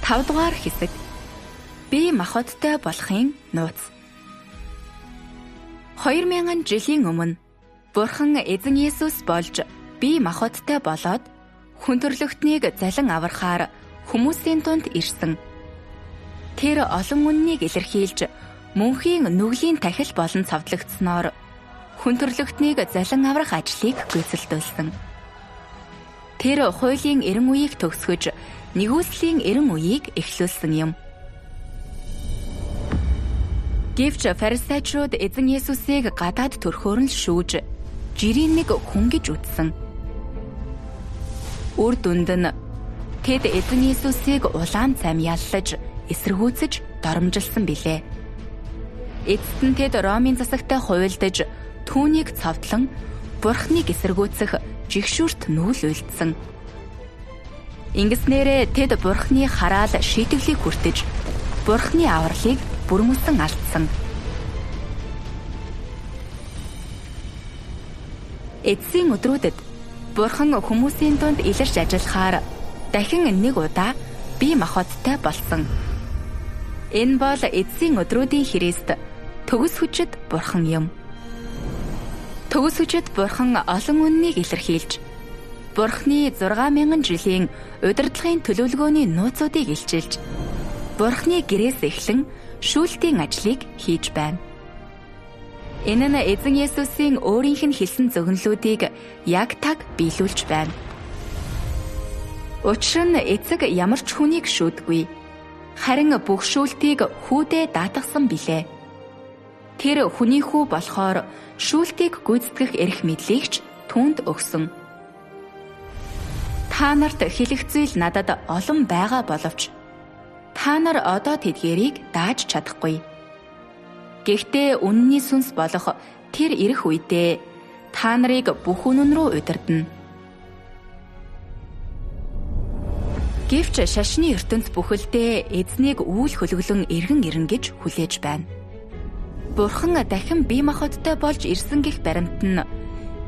5 дугаар хэсэг. Би махбодтой болохын нууц. 2000 жилийн өмнө Бурхан эзэн Есүс болж би махбодтой болоод хүн төрлөختнийг залин аврахаар хүмүүсийн дунд ирсэн. Тэр олон үннийг илэрхийлж мөнхийн нүглийн тахил болон цовдлогдсноор хүн төрлөختнийг залин аврах ажлыг гүйцэлдүүлсэн. Тэр хуулийн 90 үеийг төгсгөж нэгүслийн 90 үеийг эхлүүлсэн юм. Гэвч фарисеучуд эзэн Есүсийг гадаад төрхөөр нь шүүж жирийн нэг хүн гэж үзсэн. Үр дүнд нь тэд эзэн Есүсийг улаан цайм яллаж, эсэргүүцэж доромжилсан билээ. Эцэст нь тэд Ромын засагтай хувилдаж, түүнийг цовдлон Бурхныг эсэргүүцэх жигшүүрт нүүл үйлдсэн. Ингэснээрээ тэд Бурхны хараал шийтгэлийг хүртэж, Бурхны авралыг бүрмөсөн алдсан. Эцсийн өдрүүдэд Бурхан хүмүүсийн дунд илэрч ажиллахаар дахин нэг удаа бие махбодтой болсон. Энэ бол эцсийн өдрүүдийн Христ төгс хүчит Бурхан юм. Төгс хүчит Бурхан олон үннийг илэрхийлж, Бурхны 6000 жилийн удирдлагын төлөвлөгөөний нууцуудыг илчилж, Бурхны гэрээс эхлэн шүүлтийн ажлыг хийж байна. Энэ нь эзэн Есүсийн өөрийнх нь хэлсэн зөгнөлүүдийг яг таг биелүүлж байна. Учир нь эцэг ямар ч хүнийг шүүдгүй, харин бүх шүүлтийг хүүдээ даатгасан билээ. Тэр хүний хүү болохоор шүүлтийг гүйцэтгэх эрх мэдлийг ч түүнд өгсөн. Та нарт хэлэх зүйл надад олон байгаа боловч та нар одоо тэдгээрийг дааж чадахгүй. Гэхдээ үнний сүнс болох тэр ирэх үедээ та нарыг бүх үнэн рүү удирдана. Гэвч шашны ертөнц бүхэлдээ эзнийг үйл хөлөглөн эргэн ирнэ гэж хүлээж байна. Бурхан дахин бие махбодтой болж ирсэн гэх баримт нь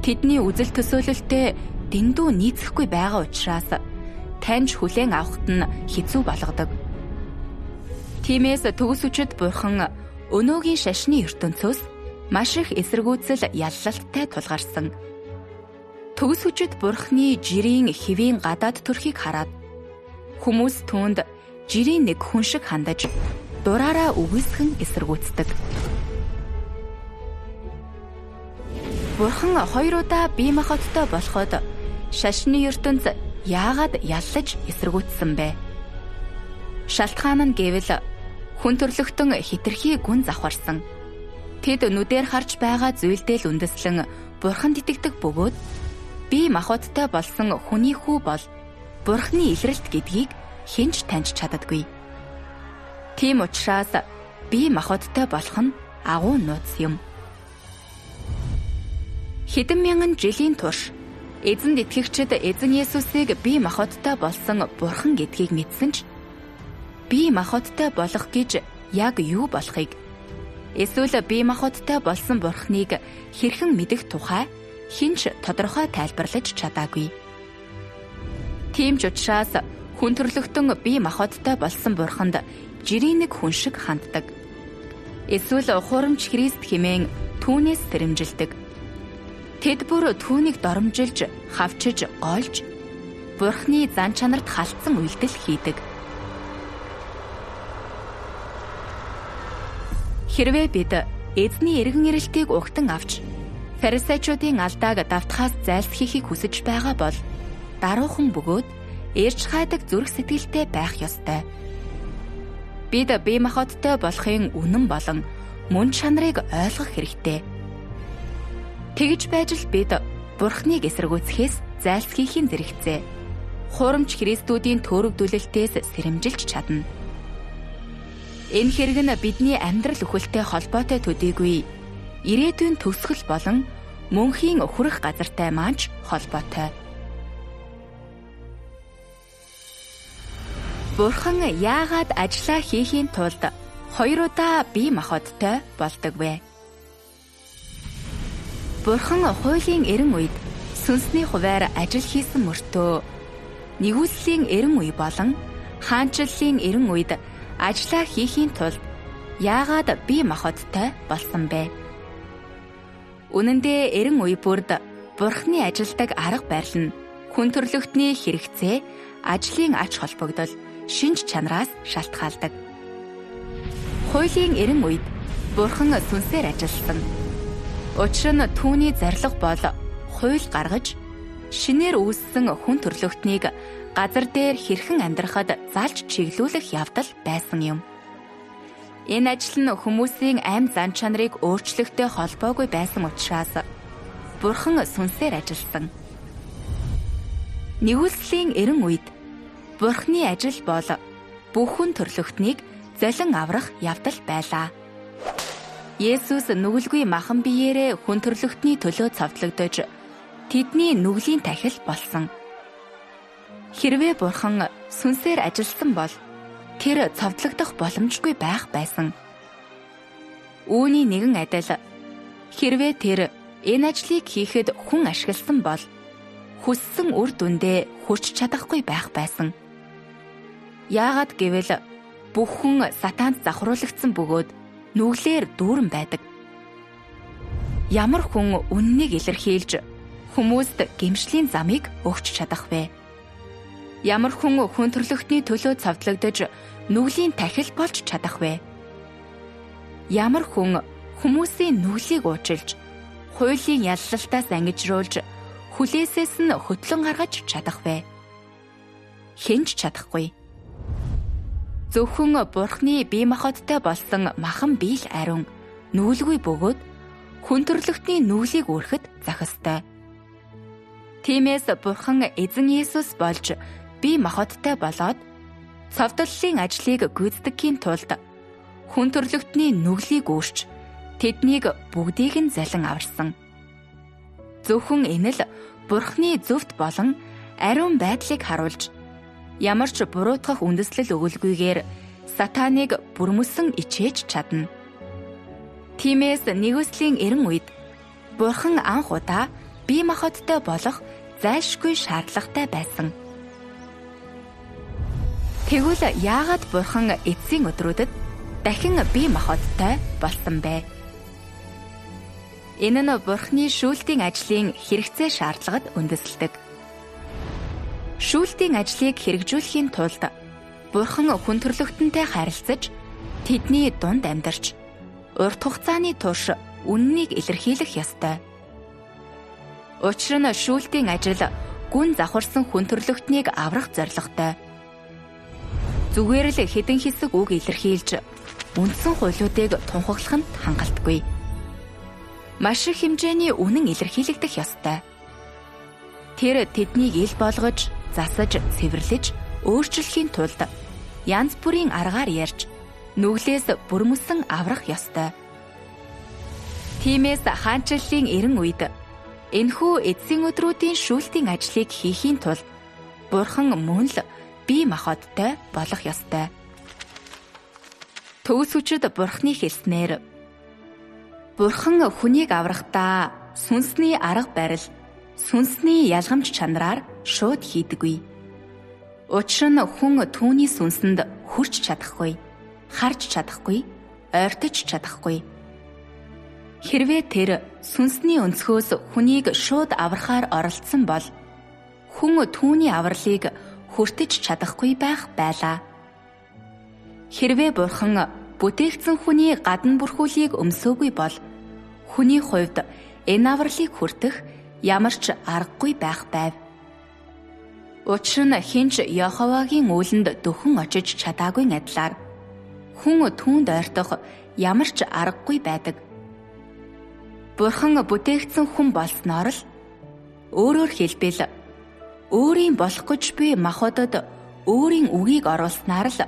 тэдний үзэл төсөөлөлтэй дэндүү нийцэхгүй байгаа учраас таньж хүлээн авахт нь хэцүү болгодог. Тиймээс төгс хүчит Бурхан өнөөгийн шашны ертөнцөөс маш их эсэргүүцэл яллалттай тулгарсан. Төгс хүчит Бурханы жирийн хэвийн гадаад төрхийг хараад хүмүүс түүнд жирийн нэг хүн шиг хандаж дураараа үгүйсгэн эсэргүүцдэг. Бурхан хоёр удаа бие махбодтой болоход шашны ертөнц яагаад яллаж эсэргүүцсэн бэ? Шалтгаан нь гэвэл хүн төрлөختөн хэтэрхий гүн завхарсан. Тэд нүдээр харж байгаа зүйлдээ л үндэслэн Бурханд итгэдэг бөгөөд бие махбодтой болсон хүний хүү бол Бурхны илрэлт гэдгийг хэн ч таньж чаддаггүй. Тийм учраас бие махбодтой болох нь агуу нууц юм. Хэдэн мянган жилийн турш эзэнд итгэгчид эзэн Есүсийг бие махбодтой болсон Бурхан гэдгийг мэдсэн ч бие махбодтой болох гэж яг юу болохыг эсвэл бие махбодтой болсон Бурханыг хэрхэн мэдэх тухай хэн ч тодорхой тайлбарлаж чадаагүй. Тийм ч учраас хүн төрлөختөн бие махбодтой болсон Бурханд жирийн нэг хүн шиг ханддаг. Эсвэл хурамч Христ хэмээн түүнээс сэрэмжилдэг. Тэд бүр түүнийг доромжилж, хавчиж, гойлж Бурхны зан чанарт халдсан үйлдэл хийдэг. Хэрвээ бид эзний эргэн ирэлтийг угтан авч фарисеучудын алдааг давтахаас зайлсхийхийг хүсэж байгаа бол даруухан бөгөөд эрж хайдаг зүрх сэтгэлтэй байх ёстой. Бид бие махбодтой болохын үнэн болон мөн чанарыг ойлгох хэрэгтэй. Тэгж байж л бид Бурхныг эсэргүүцэхээс зайлсхийхийн зэрэгцээ хуурамч христүүдийн төөрөгдүүлэлтээс сэрэмжилж чадна. Энэ хэрэг нь бидний амьдрал үхэлтэй холбоотой төдийгүй ирээдүйн төгсгөл болон мөнхийн хүрэх газартай маань ч холбоотой. Бурхан яагаад ажлаа хийхийн тулд хоёр удаа бие махбодтой болдог вэ? Бурхан хуулийн 90 үед сүнсний хувиар ажил хийсэн мөртөө нэгүслийн 90 үе болон Хаанчлалын 90 үед ажлаа хийхийн тулд яагаад бие махбодтой болсон бэ? Үнэн дээр 90 үе бүрд Бурхны ажилдаг арга барил нь хүн төрлөختний хэрэгцээ, ажлын ач холбогдол, шинж чанараас шалтгаалдаг. Хуулийн 90 үед Бурхан сүнсээр ажилласан. Учир нь түүний зорилго бол хууль гаргаж шинээр үүссэн хүн төрлөختнийг газар дээр хэрхэн амьдрахад залж чиглүүлэх явдал байсан юм. Энэ ажил нь хүмүүсийн амь зан чанарыг өөрчлөхтэй холбоогүй байсан учраас Бурхан сүнсээр ажилласан. Нэгүслийн 90 үед Бурханы ажил бол бүх хүн төрлөختнийг золин аврах явдал байлаа. Есүс нүгэлгүй махан биеэрээ хүн төрлөختний төлөө цовдлогдож тэдний нүглийн тахил болсон. Хэрвээ Бурхан сүнсээр ажилласан бол тэр цовдлогдох боломжгүй байх байсан. Үүний нэгэн адил хэрвээ тэр энэ ажлыг хийхэд хүн ашигласан бол хүссэн үр дүндээ хүрч чадахгүй байх байсан. Яагаад гэвэл бүх хүн сатаанд завхруулагдсан бөгөөд нүглээр дүүрэн байдаг. Ямар хүн үннийг илэрхийлж хүмүүст гэмшлийн замыг өгч чадах вэ? Ямар хүн хүн төрлөختний төлөө цовдлогдож нүглийн тахил болж чадах вэ? Ямар хүн хүмүүсийн нүглийг уучлж, хуулийн яллалтаас ангижруулж, хүлээсээс нь хөтлөн гаргаж чадах вэ? Хэн ч чадахгүй. Зөвхөн Бурхны бие махбодтой болсон махан бие л ариун нүгэлгүй бөгөөд хүн төрлөختний нүглийг үүрхэд зохистой. Тиймээс Бурхан эзэн Есүс болж бие махбодтой болоод цовдллын ажлыг гүйцэтгэхийн тулд хүн төрлөختний нүглийг үүрч тэднийг бүгдийг нь золин аварсан. Зөвхөн энэ л Бурханы зөвхт болон ариун байдлыг харуулж ямар ч буруутгах үндэслэл өгөлгүйгээр сатаныг бүрмөсөн ичээж чадна. Тиймээс нэгүслийн 90 үед Бурхан анх удаа бие махбодтой болох зайлшгүй шаардлагатай байсан. Тэгвэл яагаад Бурхан эцсийн өдрүүдэд дахин бие махбодтой болсон бэ? Энэ нь Бурханы шүүлтийн ажлын хэрэгцээ шаардлагад үндэслэдэг. Шүүлтийн ажлыг хэрэгжүүлэхийн тулд Бурхан хүн төрлөختөнтэй харилцаж, тэдний дунд амьдарч, урт хугацааны турш үннийг илэрхийлэх ёстой. Учир нь шүүлтийн ажил гүн завхарсан хүн төрлөختнийг аврах зорилготой. Зүгээр л хэдэн хэсэг үг илэрхийлж, үндсэн хуулиудыг тунхаглах нь хангалтгүй. Маш их хэмжээний үнэн илэрхийлэгдэх ёстой. Тэр тэднийг ил болгож, засаж, цэвэрлэж, өөрчлөхийн тулд янз бүрийн аргаар ярьж, нүглээс бүрмөсөн аврах ёстой. Тиймээс хаанчлалын 90 үед энэхүү эцсийн өдрүүдийн шүүлтийн ажлыг хийхийн тулд Бурхан мөн л бие махбодтой болох ёстой. Төгс хүчит Бурханы хэлснээр Бурхан хүнийг аврахдаа сүнсний арга барил, сүнсний ялгамж чанараар шууд хийдэггүй. Учир нь хүн түүний сүнсэнд хүрч чадахгүй, харж чадахгүй, ойртож чадахгүй. Хэрвээ тэр сүнсний өнцгөөс хүнийг шууд аврахаар оролдсон бол хүн түүний авралыг хүртэж чадахгүй байх байлаа. Хэрвээ Бурхан бүтээгдсэн хүний гадна бүрхүүлийг өмсөөгүй бол хүний хувьд энэ авралыг хүртэх ямар ч аргагүй байх байв. Учир нь хэн ч Яховагийн үүлэнд дөхөн очиж чадаагүй адилаар хүн түүнд ойртох ямар ч аргагүй байдаг. Бурхан бүтээгдсэн хүн болсноор л өөрөөр хэлбэл өөрийн болох гэж буй махбодод өөрийн үгийг оруулснаар л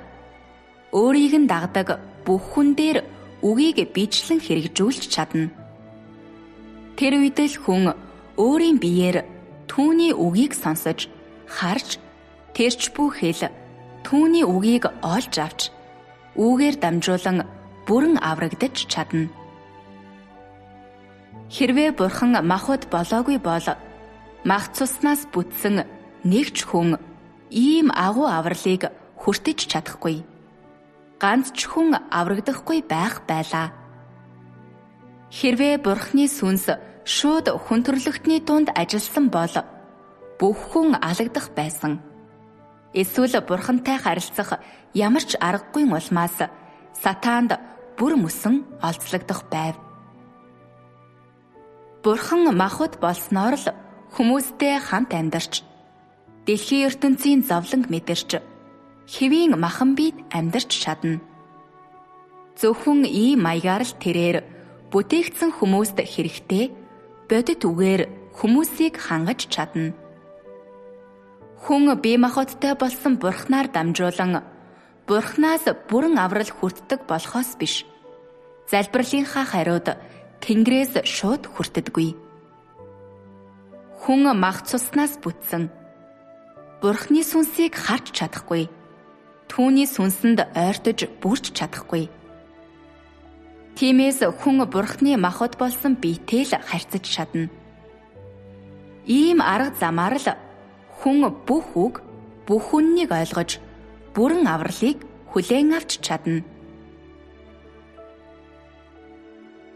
өөрийг нь дагдаг бүх хүн дээр үгийг бичлэн хэрэгжүүлж чадна. Тэр үед л хүн өөрийн биеэр түүний үгийг сонсож, харж, тэрч бүхэл түүний үгийг олж авч, үүгээр дамжуулан бүрэн аврагдаж чадна. Хэрвээ Бурхан махбод болоогүй бол мах цуснаас бүтсэн нэг ч хүн ийм агуу авралыг хүртэж чадахгүй. Ганц ч хүн аврагдахгүй байх байлаа. Хэрвээ Бурхны сүнс шууд хүн төрлөختний дунд ажилласан бол бүх хүн алагдах байсан. Эсвэл Бурхантай харилцах ямар ч аргагүй улмаас сатаанд бүр мөсөн олзлогдох байв. Бурхан махбод болсноор л хүмүүстэй хамт амьдарч, дэлхийн ертөнцийн зовлонг мэдэрч, хэвийн махан биед амьдарч чадна. Зөвхөн ийм маягаар л тэрээр бүтээгдсэн хүмүүст хэрэгтэй бодит үгээр хүмүүсийг хангаж чадна. Хүн бие махбодтой болсон Бурханаар дамжуулан Бурханаас бүрэн аврал хүртдэг болохоос биш. Залбирлынхаа хариуд Тэнгэрээс шууд хүртдэггүй. Хүн мах цуснаас бүтсэн. Бурхны сүнсийг харж чадахгүй. Түүний сүнсэнд ойртож бүрч чадахгүй. Тиймээс хүн Бурхны махбод болсон биетэй л харьцаж чадна. Ийм арга замаар л хүн бүх үг, бүх үннийг ойлгож бүрэн авралыг хүлээн авч чадна.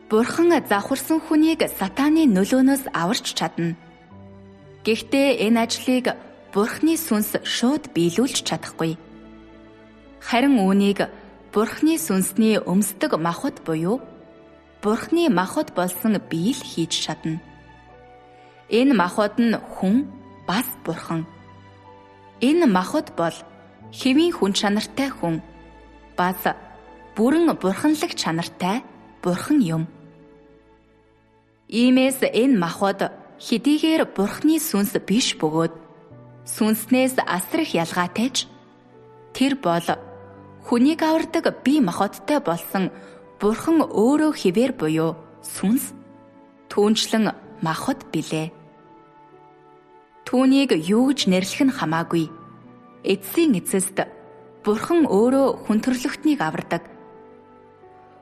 Бурхан завхарсан хүнийг сатааны нөлөөнөөс аварч чадна. Гэхдээ энэ ажлыг Бурханы сүнс шууд биелүүлж чадахгүй. Харин үүнийг Бурханы сүнсний өмсдөг махбод буюу Бурханы махбод болсон бие л хийж чадна. Энэ махбод нь хүн бас Бурхан. Энэ махбод бол хэвийн хүн чанартай хүн бас бүрэн бурханлаг чанартай Бурхан юм. Иймээс энэ махбод хэдийгээр Бурханы сүнс биш бөгөөд сүнснээс асар их ялгаатай ч тэр бол хүнийг авардаг бие махбодтой болсон Бурхан өөрөө хэвээр буюу сүнс түүнчлэн махбод билээ. Түүнийг юу гэж нэрлэх нь хамаагүй. Эцсийн эцэст Бурхан өөрөө хүн төрлөختнийг авардаг.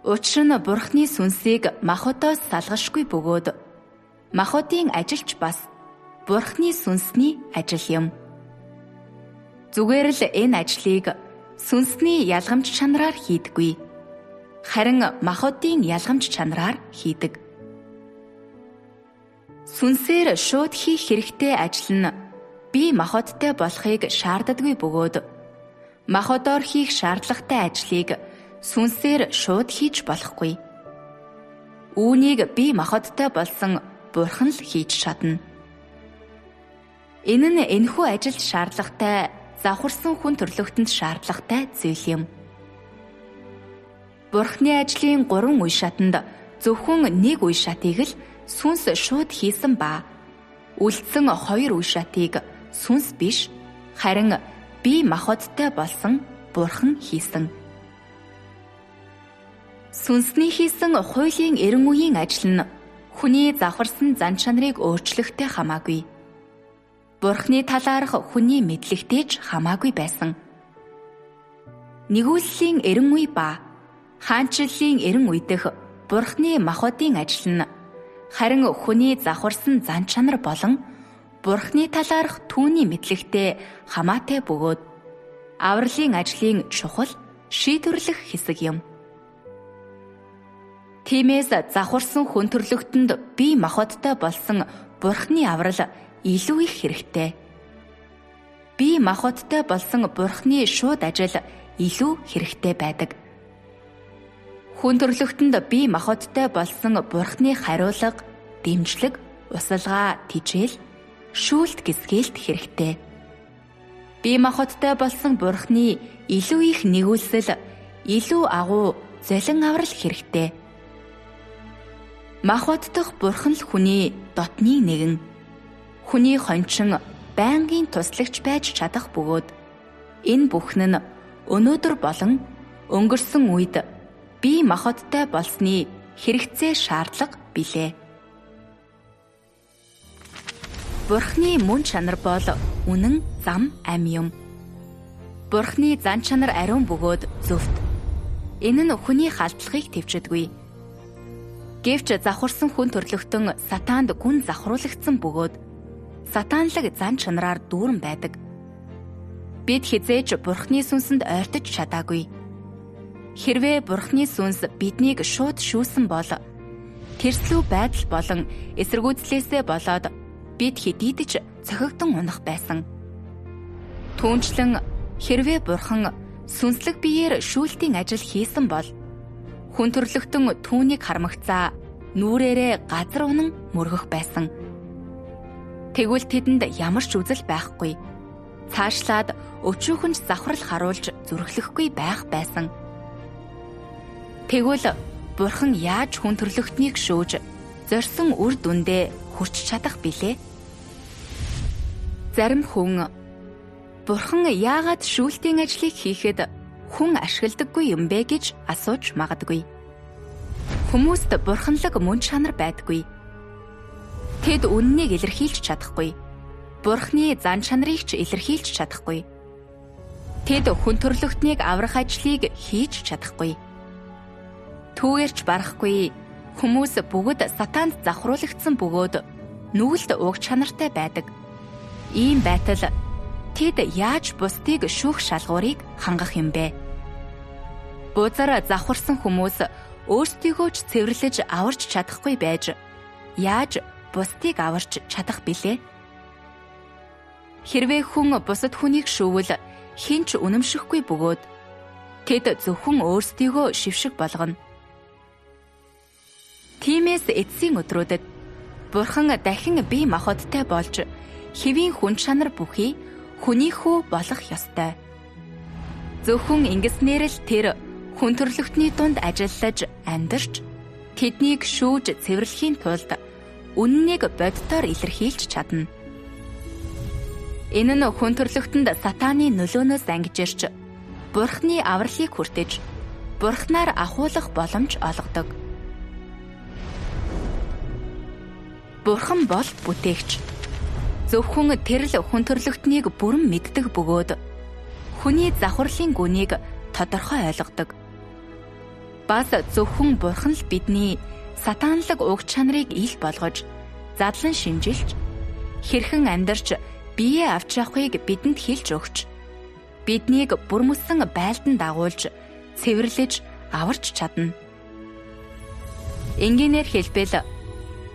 Учир нь Бурханы сүнсийг махбодоос салгашгүй бөгөөд махбодын ажилч бас Бурханы сүнсний ажил юм. Зүгээр л энэ ажлыг сүнсний ялгамж чанараар хийдэггүй. Харин махбодын ялгамж чанараар хийдэг. Сүнсээр шууд хийх хэрэгтэй ажил нь бие махбодтой болохыг шаарддаггүй бөгөөд махбодоор хийх шаардлагатай ажлыг сүнсээр шууд хийж болохгүй. Үүнийг бие махбодтой болсон Бурхан л хийж чадна. Энэ нь энэхүү ажилд шаардлагатай завхарсан хүн төрлөختөнд шаардлагатай зүйл юм. Бурхны ажлын 3 үе шатанд зөвхөн нэг үе шатыг л сүнс шууд хийсэн ба үлдсэн 2 үе шатыг сүнс биш харин бие махбодтой болсон Бурхан хийсэн. Сүнсний хийсэн хуулийн 90 үеийн ажил нь хүний завхарсан зан чанарыг өөрчлөхтэй хамаагүй. Бурхны талаарх хүний мэдлэгтэй ч хамаагүй байсан. Нэгүүлслийн 90 үе ба хаанчлалын 90 үе дэх Бурхны махбодын ажил нь харин хүний завхарсан зан чанар болон Бурхны талаарх түүний мэдлэгтэй хамаатай бөгөөд авралын ажлын чухал шийдвэрлэх хэсэг юм. Тиймээс завхарсан хүн төрлөختөнд бие махбодтой болсон Бурхны аврал илүү их хэрэгтэй. Бие махбодтой болсон Бурхны шууд ажил илүү хэрэгтэй байдаг. Хүн төрлөختөнд бие махбодтой болсон Бурхны хариулга, дэмжлэг, усалгаа, тижэл, шүүлт гисгэлт хэрэгтэй. Бие махбодтой болсон Бурхны илүү их нэгүүлсэл, илүү агуу золин аврал хэрэгтэй. Махбоддох Бурхан л хүний дотны нэгэн. Хүний хончин байнгын туслагч байж чадах бөгөөд энэ бүхэн нь өнөөдөр болон өнгөрсөн үед бие махбодтой болсны хэрэгцээ шаардлага билээ. Бурхны мөн чанар бол үнэн, зам, ам юм. Бурхны зан чанар ариун бөгөөд зөвхт. Энэ нь хүний халдлагыг төвчдөггүй. Гэвч завхарсан хүн төрлөختөн сатаанд гүн завхруулагдсан бөгөөд сатаанлаг зан чанараар дүүрэн байдаг. Бид хизээж Бурхны сүнсэнд ойртож чадаагүй. Хэрвээ Бурхны сүнс биднийг шууд шүүсэн бол тэрслүү байдал болон эсэргүүцлээсээ болоод бид хэдийд ч цохигдон унах байсан. Түүнчлэн хэрвээ Бурхан сүнслэг биеэр шүүлтийн ажил хийсэн бол хүн төрлөختөн түүнийг харамгацаа нүрээрээ газар унан мөргөх байсан. Тэгвэл тэдэнд ямар ч үзэл байхгүй. Цаашлаад өчүүхэн ч завхрал харуулж зүрхлэхгүй байх байсан. Тэгвэл Бурхан яаж хүн төрлөختнийг шүүж зорьсон үр дүндээ хүрч чадах билээ? Зарим хүн Бурхан яагаад шүүлтийн ажлыг хийхэд хүн ашигладаггүй юм бэ гэж асууж магадгүй. Хүмүүст бурханлаг мөн чанар байдаггүй. Тэд үннийг илэрхийлж чадахгүй. Бурхны зан чанарыг ч илэрхийлж чадахгүй. Тэд хүн төрлөختнийг аврах ажлыг хийж чадахгүй. Түүгээрч барахгүй хүмүүс бүгд сатаанд завхруулагдсан бөгөөд нүгэлт уг чанартай байдаг. Ийм байтал тэд яаж бусдыг шүүх шалгуурыг хангах юм бэ? Бузар завхарсан хүмүүс өөрсдийгөө ч цэвэрлэж аварч чадахгүй байж яаж бусдыг аварч чадах билээ? Хэрвээ хүн бусад хүнийг шүүвэл хэн ч үнэмшихгүй бөгөөд тэд зөвхөн өөрсдийгөө шившиг болгоно. Тиймээс эцсийн өдрүүдэд Бурхан дахин бие махбодтой болж хэвийн хүн чанар бүхий хүнийхүү болох ёстой. Зөвхөн ингэснээр л тэр хүн төрлөختний дунд ажиллаж амьдарч тэднийг шүүж цэвэрлэхийн тулд үннийг боддоор илэрхийлж чадна. Энэ нь хүн төрлөختөнд сатааны нөлөөнөөс ангижирч Бурхны авралыг хүртэж Бурхнаар ахуулах боломж олгодог. Бурхан бол бүтээгч. Зөвхөн тэр л хүн төрлөختнийг бүрэн мэддэг бөгөөд хүний завхарлын гүнийг тодорхой ойлгодог. Бас зөвхөн Бурхан л бидний сатанлаг уг чанарыг ил болгож задлан шинжилж хэрхэн амьдарч биеэ авч явахыг бидэнд хэлж өгч биднийг бүрмөсөн байлдан дагуулж цэвэрлэж аварч чадна. Энгийнээр хэлбэл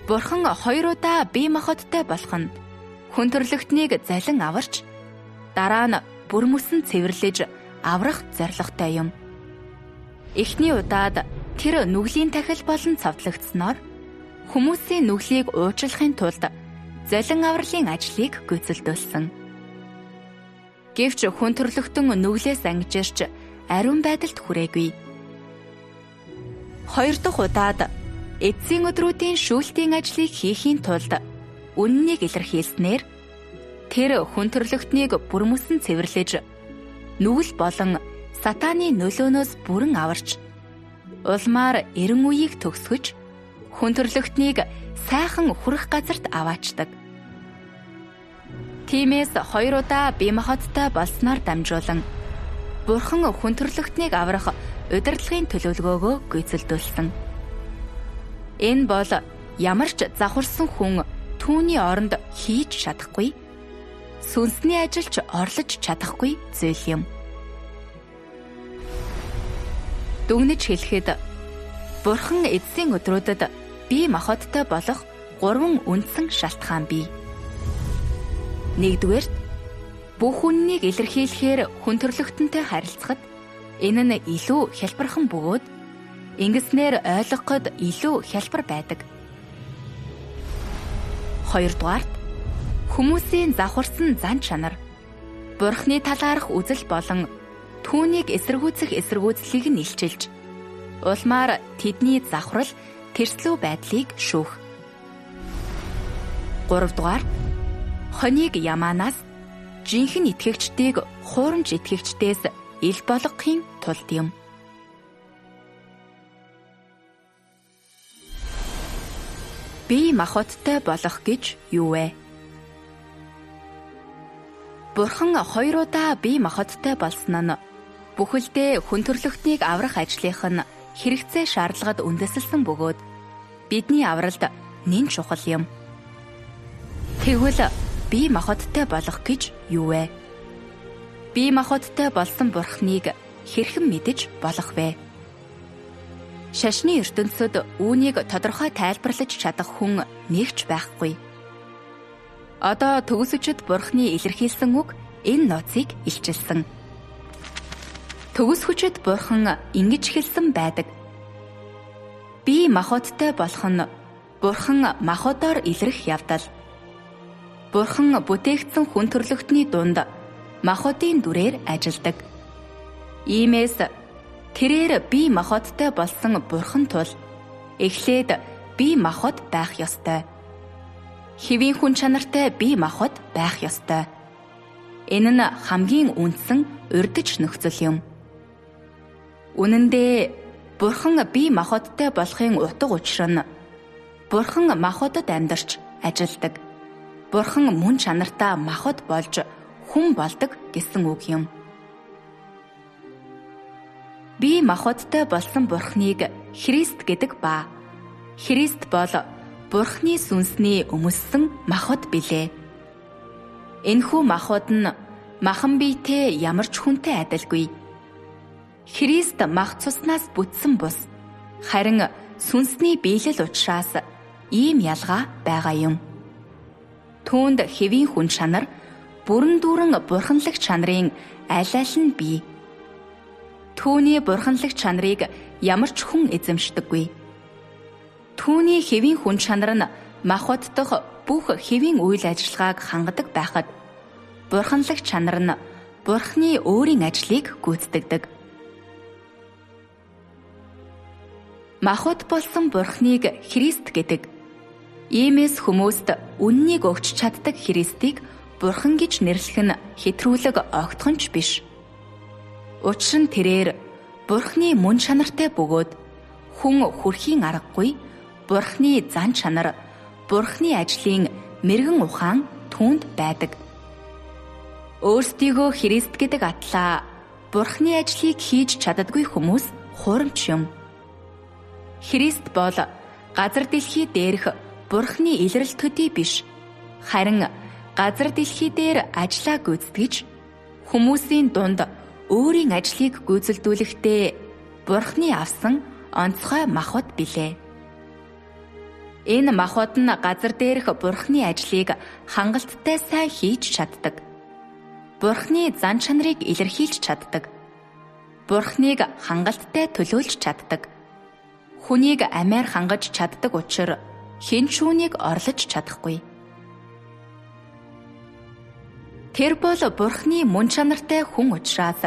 Бурхан хоёр удаа бие махбодтой болох нь хүн төрлөختнийг залин аварч дараа нь бүрмөсөн цэвэрлэж аврах зорилготой юм. Эхний удаад тэр нүглийн тахил болон цовдлогдсноор хүмүүсийн нүглийг уучлахын тулд золин авралын ажлыг гүйцэлдүүлсэн. Гэвч хүн төрлөختөн нүглээс ангижирч ариун байдалд хүрээгүй. Хоёр дахь удаад эцсийн өдрүүдийн шүүлтийн ажлыг хийхийн тулд үннийг илэрхийлснээр тэр хүн төрлөختнийг бүрмөсөн цэвэрлэж нүгэл болон сатааны нөлөөнөөс бүрэн аварч улмаар эрен үеийг төгсгөж хүн төрлөختнийг сайхан хүрэх газарт аваачдаг. Тиймээс хоёр удаа бие махбодтой болсноор дамжуулан Бурхан хүн төрлөختнийг аврах удирдлагын төлөвлөгөөгөө гүйцэлдүүлсэн. Энэ бол ямар ч завхарсан хүн түүний оронд хийж чадахгүй, сүнсний ажилч орлож чадахгүй зүйл юм. Дүгнэж хэлэхэд Бурхан эцсийн өдрүүдэд бие махбодтой болох гурван үндсэн шалтгаан бий. Нэгдүгээрт, бүх үннийг илэрхийлэхээр хүн төрлөختөнтэй харилцахад энэ нь илүү хялбархан бөгөөд ингэснээр ойлгоход илүү хялбар байдаг. Хоёрдугаарт, хүмүүсийн завхарсан зан чанар, Бурхны талаарх үзэл болон түүнийг эсэргүүцэх эсэргүүцлийг нь илчилж, улмаар тэдний завхрал тэрслүү байдлыг шүүх. Гуравдугаарт, хоног ямаанаас жинхэнэ итгэгчдийг хуурамч итгэгчдээс ил болгохын тулд юм. Бие махбодтой болох гэж юу вэ? Бурхан хоёр удаа бие махбодтой болсон нь бүхэлдээ хүн төрлөختнийг аврах ажлынх нь хэрэгцээ шаардлагад үндэслэсэн бөгөөд бидний авралд нэн чухал юм. Тэгвэл бие махбодтой болох гэж юу вэ? Бие махбодтой болсон Бурхныг хэрхэн мэдэж болох вэ? Шашны ертөнцид үүнийг тодорхой тайлбарлаж чадах хүн нэг ч байхгүй. Одоо төгс хүчит Бурхны илэрхийлсэн үг энэ нууцыг илчилсэн. Төгс хүчит Бурхан ингэж хэлсэн байдаг. Би махбодтой болох нь Бурхан махбодоор илрэх явдал. Бурхан бүтээгдсэн хүн төрлөختний дунд махбодын дүрээр ажилдаг. Иймээс тэрээр би махбодтой болсон Бурхан тул эхлээд би махбод байх ёстой. Хэвийн хүн чанартай би махбод байх ёстой. Энэ нь хамгийн үндсэн урдч нөхцөл юм. Үнэн дээр Бурхан би махбодтой болохын утга учир нь Бурхан махбодод амьдарч ажилдаг. Бурхан мөн чанартаа махбод болж хүн болдог гэсэн үг юм. Би махбодтой болсон Бурханыг Христ гэдэг ба. Христ бол Бурханы сүнсний өмссөн махбод билээ. Энэхүү махбод нь махан биетэй ямар ч хүнтэй адилгүй. Христ мах цуснаас бүтсэн бус харин сүнсний биелэл учраас ийм ялгаа байгаа юм. Түүнд хэвийн хүн чанар бүрэн дүүрэн бурханлаг чанарын аль аль нь бий. Түүний бурханлаг чанарыг ямар ч хүн эзэмшдэггүй. Түүний хэвийн хүн чанар нь махбод дахь бүх хэвийн үйл ажиллагааг хангадаг байхад бурханлаг чанар нь Бурхны өөрийн ажлыг гүйцэтгэдэг. Махбод болсон Бурхныг Христ гэдэг. Иймээс хүмүүст үннийг өгч чаддаг Христийг Бурхан гэж нэрлэх нь хэтрүүлэг огтхон ч биш. Учир нь тэрээр Бурхны мөн чанартай бөгөөд хүн хүрхийн аргагүй Бурхны зан чанар, Бурхны ажлын мэрэгэн ухаан түүнд байдаг. Өөрсдийгөө Христ гэдэг атлаа Бурхны ажлыг хийж чаддаггүй хүмүүс хурамч юм. Христ бол газар дэлхий дээрх Бурхны илрэл төдий биш. Харин газар дэлхий дээр ажлаа гүйцэтгэж хүмүүсийн дунд өөрийн ажлыг гүйцэлдүүлэхдээ Бурхны авсан онцгой махбод билээ. Энэ махбод нь газар дээрх Бурхны ажлыг хангалттай сайн хийж чаддаг. Бурхны зан чанарыг илэрхийлж чаддаг. Бурхныг хангалттай төлөөлж чаддаг. Хүнийг амиар хангаж чаддаг учир хэн ч үүнийг орлож чадахгүй. Тэр бол Бурхны мөн чанартай хүн учраас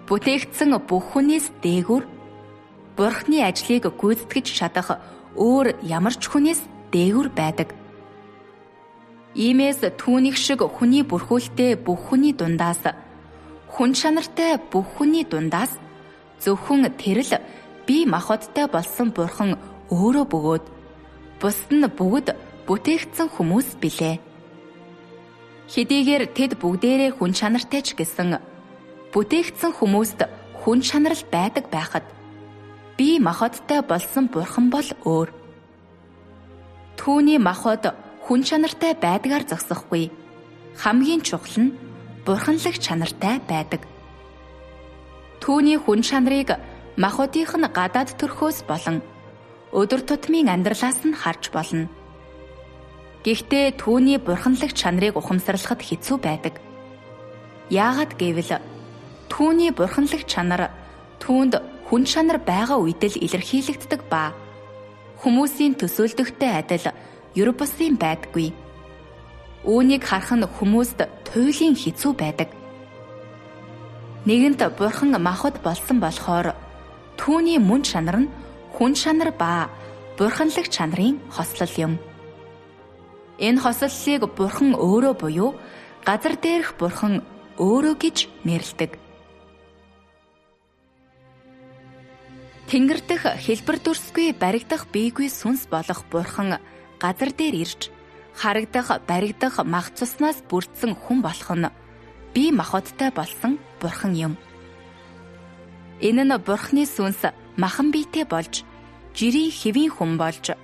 бүтээгдсэн бүх хүнээс дээгүүр Бурхны ажлыг гүйцэтгэж чадах өөр ямар ч хүнээс дээгүүр байдаг. Иймээс түүнийх шиг хүний бүрхүүлтэй бүх хүний дундаас хүн чанартай бүх хүний дундаас зөвхөн тэр л бие махбодтой болсон Бурхан өөрөө бөгөөд бусд нь бүгд бүтээгдсэн хүмүүс билээ. Хэдийгээр тэд бүгдээрээ хүн чанартай ч гэсэн бүтээгдсэн хүмүүст хүн чанар л байдаг байхад бие махбодтой болсон Бурхан бол өөр. Түүний махбод хүн чанартай байдгаар зогсохгүй. Хамгийн чухал нь бурханлаг чанартай байдаг. Түүний хүн чанарыг махбодынх нь гадаад төрхөөс болон өдөр тутмын амьдралаас нь харж болно. Гэхдээ түүний бурханлаг чанарыг ухамсарлахад хэцүү байдаг. Яагаад гэвэл түүний бурханлаг чанар түүнд хүн чанар байгаа үед л илэрхийлэгддэг ба хүмүүсийн төсөөлдөгтэй адил ер бусын байдаггүй. Үүнийг харах нь хүмүүст туйлын хэцүү байдаг. Нэгэнт бурхан махбод болсон болохоор түүний мөн чанар нь хүн чанар ба бурханлаг чанарын хослол юм. Энэ хослолыг бурхан өөрөө буюу газар дээрх бурхан өөрөө гэж нэрлэдэг. Тэнгэр дэх хэлбэр дүрсгүй баригдах бийгүй сүнс болох бурхан газар дээр ирж харагдах баригдах мах цуснаас бүрдсэн хүн болох нь бие махбодтой болсон бурхан юм. Энэ нь бурханы сүнс махан биетэй болж жирийн хэвийн хүн болж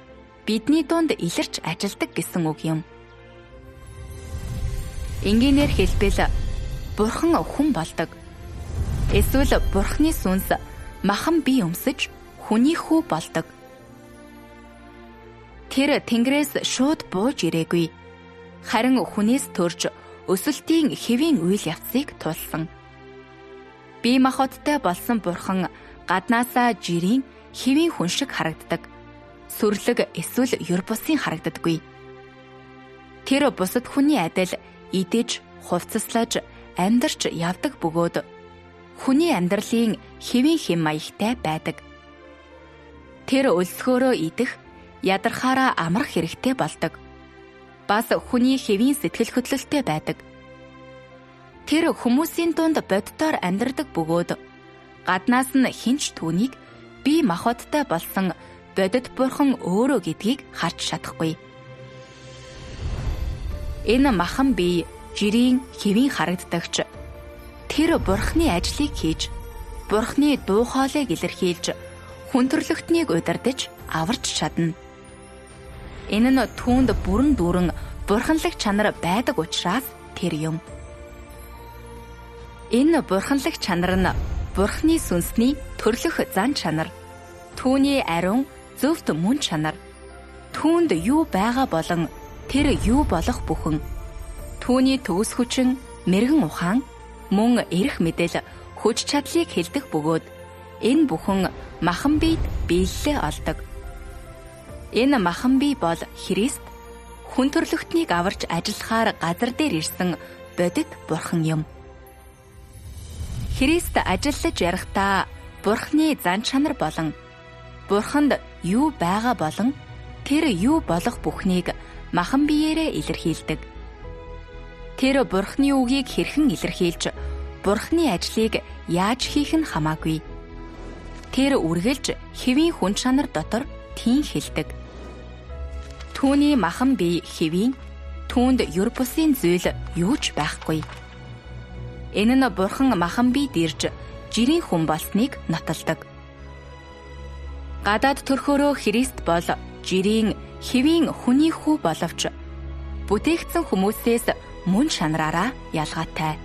бидний дунд илэрч ажилдаг гэсэн үг юм. Энгийнээр хэлбэл Бурхан хүн болдог. Эсвэл Бурханы сүнс махан бие өмсөж хүний хүү болдог. Тэр Тэнгэрээс шууд бууж ирээгүй. Харин хүнээс төрж өсөлтийн хэвийн үйл явцыг туулсан. Бие махбодтой болсон Бурхан гаднаасаа жирийн хэвийн хүн шиг харагддаг. Сүрлэг эсвэл ер бусын харагддаггүй. Тэр бусад хүний адил идэж, хувцаслаж, амьдарч явдаг бөгөөд хүний амьдралын хэвийн хэм маягтай байдаг. Тэр өлсгөөрөө идэх, ядархаараа амрах хэрэгтэй болдог. Бас хүний хэвийн сэтгэл хөдлөлттэй байдаг. Тэр хүмүүсийн дунд боддоор амьдардаг бөгөөд гаднаас нь хинч түүнийг бие махбодтой болсон бодит бурхан өөрөө гэдгийг харж чадахгүй. Энэ махан бие жирийн хэвийн харагддагч тэр бурханы ажлыг хийж, бурханы дуу хоолойг илэрхийлж, хүн төрлөختнийг удирдах аварч чадна. Энэ нь түүнд бүрэн дүүрэн бурханлаг чанар байдаг учраас тэр юм. Энэ бурханлаг чанар нь бурхны сүнсний төрлөх зан чанар, түүний ариун зөвхт мөн чанар, түүнд юу байгаа болон тэр юу болох бүхэн, түүний төгс хүчин, мэрэгэн ухаан, мөн эрх мэдэл, хүч чадлыг хэлдэг бөгөөд энэ бүхэн махан биед биелэлээ олдог. Энэ махан бие бол Христ хүн төрлөختнийг аварч ажиллахаар газар дээр ирсэн бодит бурхан юм. Христ ажиллаж ярихдаа бурхны зан чанар болон бурханд юу байгаа болон тэр юу болох бүхнийг махан биеэрээ илэрхийлдэг. Тэр бурхны үгийг хэрхэн илэрхийлж, бурхны ажлыг яаж хийх нь хамаагүй. Тэр үргэлж хэвийн хүн чанар дотор тийм хэлдэг. Түүний махан бие хэвийн, түүнд ер бусын зүйл юу ч байхгүй. Энэ нь бурхан махан биед ирж жирийн хүн болсныг нотолдог. Гадаад төрхөөрөө Христ бол жирийн хэвийн хүний хүү боловч бүтээгдсэн хүмүүсээс мөн чанараараа ялгаатай.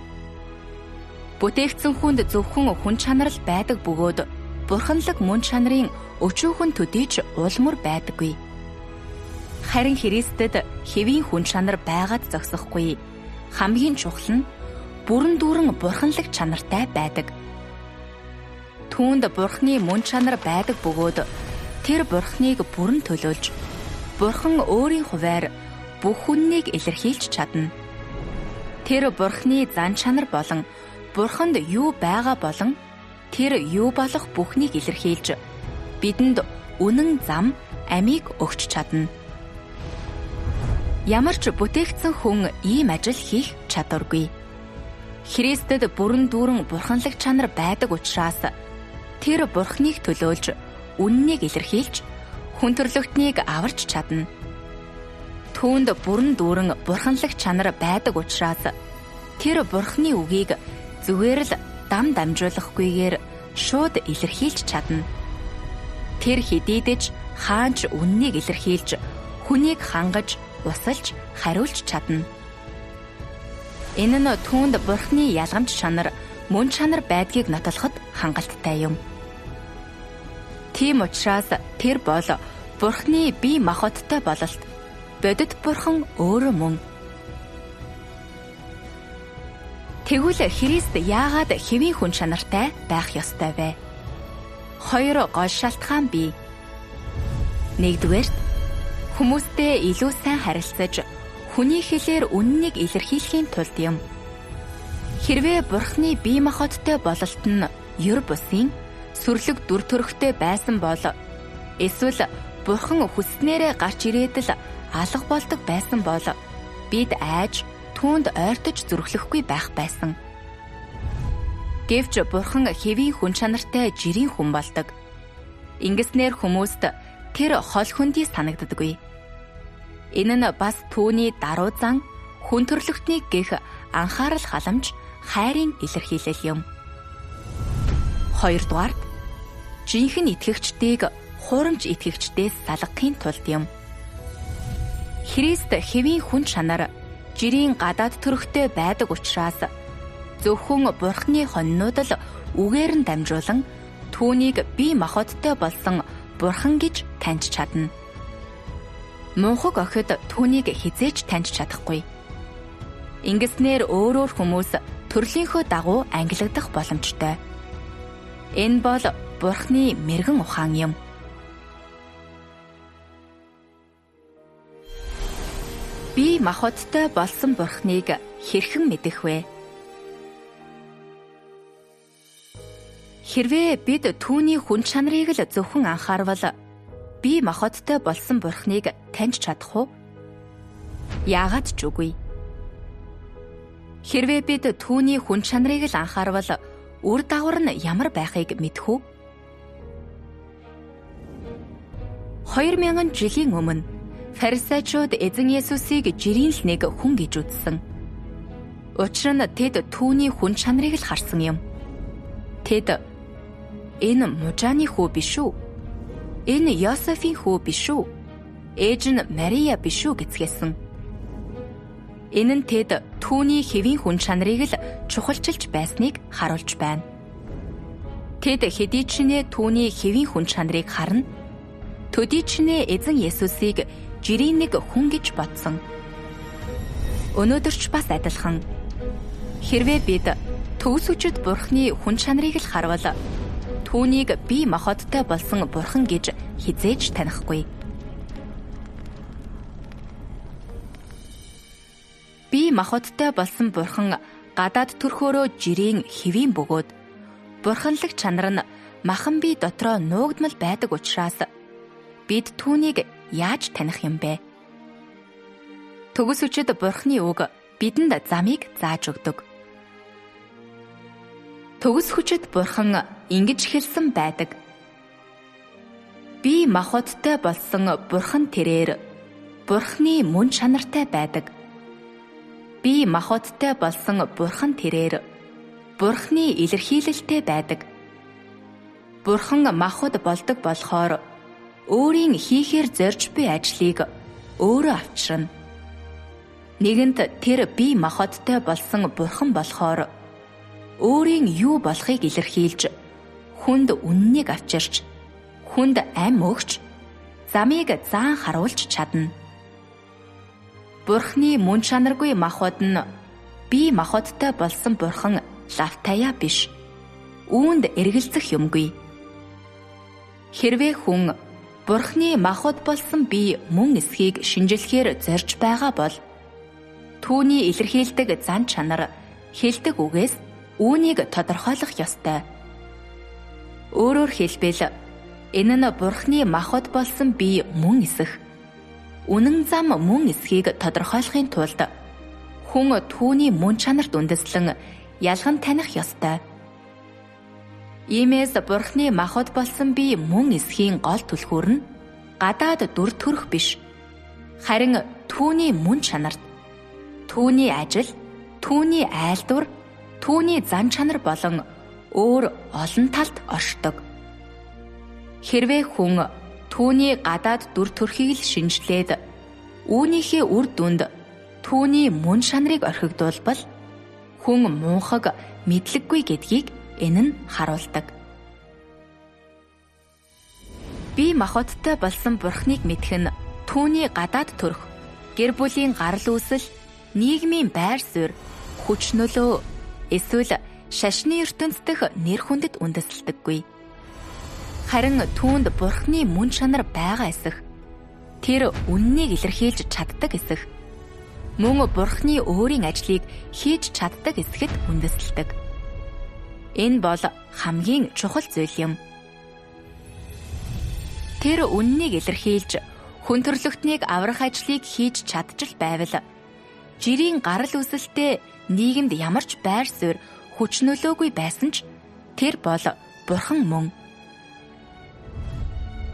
Бүтээгдсэн хүнд зөвхөн хүн чанар л байдаг бөгөөд бурханлаг мөн чанарын өчүүхэн төдий ч улмөр байдаггүй. Харин Христэд хэвийн хүн чанар байгаад зогсохгүй. Хамгийн чухал нь бүрэн дүүрэн бурханлаг чанартай байдаг. Түүнд бурхны мөн чанар байдаг бөгөөд тэр бурхныг бүрэн төлөөлж, бурхан өөрийн хувиар бүх хүннийг илэрхийлж чадна. Тэр бурхны зан чанар болон бурханд юу байгаа болон тэр юу болох бүхнийг илэрхийлж бидэнд үнэн зам амийг өгч чадна. Ямар ч бүтээгдсэн хүн ийм ажил хийх чадваргүй. Христэд бүрэн дүүрэн бурханлаг чанар байдаг учраас тэр бурхныг төлөөлж, үннийг илэрхийлж, хүн төрлөختнийг аварч чадна. Түүнд бүрэн дүүрэн бурханлаг чанар байдаг учраас тэр бурхны үгийг зүгээр л дам дамжуулахгүйгээр шууд илэрхийлж чадна. Тэр хэдийдэж хаанч үннийг илэрхийлж, хүнийг хангаж, усалж, хариулж чадна. Энэ нь түүнд бурхны ялгамж чанар, мөн чанар байдгийг нотолоход хангалттай юм. Тийм учраас тэр бол бурхны бие махбодтой бололт, бодит бурхан өөрөө мөн. Тэгвэл Христ яагаад хэвийн хүн чанартай байх ёстой вэ? Хоёр гол шалтгаан бий. Нэгдүгээрт, хүмүүстэй илүү сайн харилцаж, хүний хэлээр үннийг илэрхийлэхийн тулд юм. Хэрвээ бурхны бие махбодтой бололт нь ер бусын сүрлэг дүр төрхтэй байсан бол эсвэл бурхан хүссэнээрээ гарч ирээд л алга болдог байсан бол бид айж түүнд ойртож зүрхлэхгүй байх байсан. Гэвч бурхан хэвийн хүн чанартай жирийн хүн болдог. Ингэснээр хүмүүст тэр хол хөндий санагддаггүй. Энэ нь бас түүний даруй зан хүн төрлөختнийг гэх анхаарал халамж хайрын илэрхийлэл юм. Хоёрдугаарт, жинхэнэ итгэгчдийг хуурамч итгэгчдээс салгахын тулд юм. Христ хэвийн хүн чанар жирийн гадаад төрхтэй байдаг учраас Зөвхөн Бурхны хонинууд л үгээр нь дамжуулан түүнийг бие махбодтой болсон Бурхан гэж таньж чадна. Мунхаг охид түүнийг хизээж таньж чадахгүй. Ингэснээр өөрөөр хүмүүс төрлийнхөө дагуу ангилагдах боломжтой. Энэ бол Бурхны мэрэгэн ухаан юм. Би махбодтой болсон Бурхныг хэрхэн мэдэх вэ? Хэрвээ бид түүний хүн чанарыг л зөвхөн анхаарвал би махбодтой болсон Бурхныг таньж чадах уу? Яагаад ч үгүй. Хэрвээ бид түүний хүн чанарыг л анхаарвал үр дагавар нь ямар байхыг мэдэх үү? 2000 жилийн өмнө фарисеучуд эзэн Есүсийг жирийн л нэг хүн гэж үзсэн. Учир нь тэд түүний хүн чанарыг л харсан юм. Тэд энэ мужааны хүү биш үү? Энэ Йосефийн хүү биш үү? Ээж нь Мария биш үү гэцгээсэн. Энэ нь тэд түүний хэвийн хүн чанарыг л чухалчилж байсныг харуулж байна. Тэд хэдий ч нэ түүний хэвийн хүн чанарыг харна, төдий ч нэ эзэн Есүсийг жирийн нэг хүн гэж бодсон. Өнөөдөр ч бас адилхан. Хэрвээ бид төгс хүчит Бурхны хүн чанарыг л харвал түүнийг бие махбодтой болсон Бурхан гэж хизээж танихгүй. Бие махбодтой болсон Бурхан гадаад төрхөөрөө жирийн хэвийн бөгөөд бурханлаг чанар нь махан бие дотроо нуугдмал байдаг учраас бид түүнийг яаж таних юм бэ? Төгс хүчит Бурханы үг бидэнд замыг зааж өгдөг. Төгс хүчит Бурхан ингэж хэлсэн байдаг. Би махбодтой болсон Бурхан тэрээр Бурханы мөн чанартай байдаг. Би махбодтой болсон Бурхан тэрээр Бурханы илэрхийлэлтэй байдаг. Бурхан махбод болдог болохоор өөрийн хийхээр зорж буй ажлыг өөрөө авчирна. Нэгэнт тэр би махбодтой болсон Бурхан болохоор өөрийн юу болохыг илэрхийлж, хүнд үннийг авчирч, хүнд ам өгч, замыг заан харуулж чадна. Бурхны мөн чанаргүй махбод нь би махбодтой болсон Бурхан лавтаяа биш. Үүнд эргэлзэх юмгүй. Хэрвээ хүн Бурхны махбод болсон би мөн эсхийг шинжилэхээр зорж байгаа бол түүний илэрхийлдэг зан чанар, хэлдэг үгээс үүнийг тодорхойлох ёстой. Өөрөөр хэлбэл, энэ нь Бурхны махбод болсон би мөн эсэх. Үнэн зам мөн эсхийг тодорхойлохын тулд хүн түүний мөн чанарт үндэслэн ялган таних ёстой. Иймээс Бурхны махбод болсон би мөн эсхийн гол түлхүүр нь гадаад дүр төрх биш. Харин түүний мөн чанарт, түүний ажил, түүний айлдвар, түүний зан чанар болон өөр олон талд оршдог. Хэрвээ хүн түүний гадаад дүр төрхийг л шинжилээд үүнийхээ үр дүнд түүний мөн чанарыг орхигдуулбал хүн мунхаг мэдлэггүй гэдгийг энэ нь харуулдаг. Би махбодтой болсон Бурхныг мэдэх нь түүний гадаад төрх, гэр бүлийн гарал үүсэл, нийгмийн байр суурь, хүч нөлөө эсвэл шашны ертөнц дэх нэр хүндэд үндэслэдэггүй. Харин түүнд Бурхны мөн чанар байгаа эсэх, тэр үннийг илэрхийлж чаддаг эсэх, мөн Бурхны өөрийн ажлыг хийж чаддаг эсэхэд үндэслэдэг. Энэ бол хамгийн чухал зүйл юм. Тэр үннийг илэрхийлж хүн төрлөختнийг аврах ажлыг хийж чадчих байвал жирийн гарал үүсэлтэй нийгэмд ямар ч байр суурь хүч нөлөөгүй байсан ч тэр бол Бурхан мөн.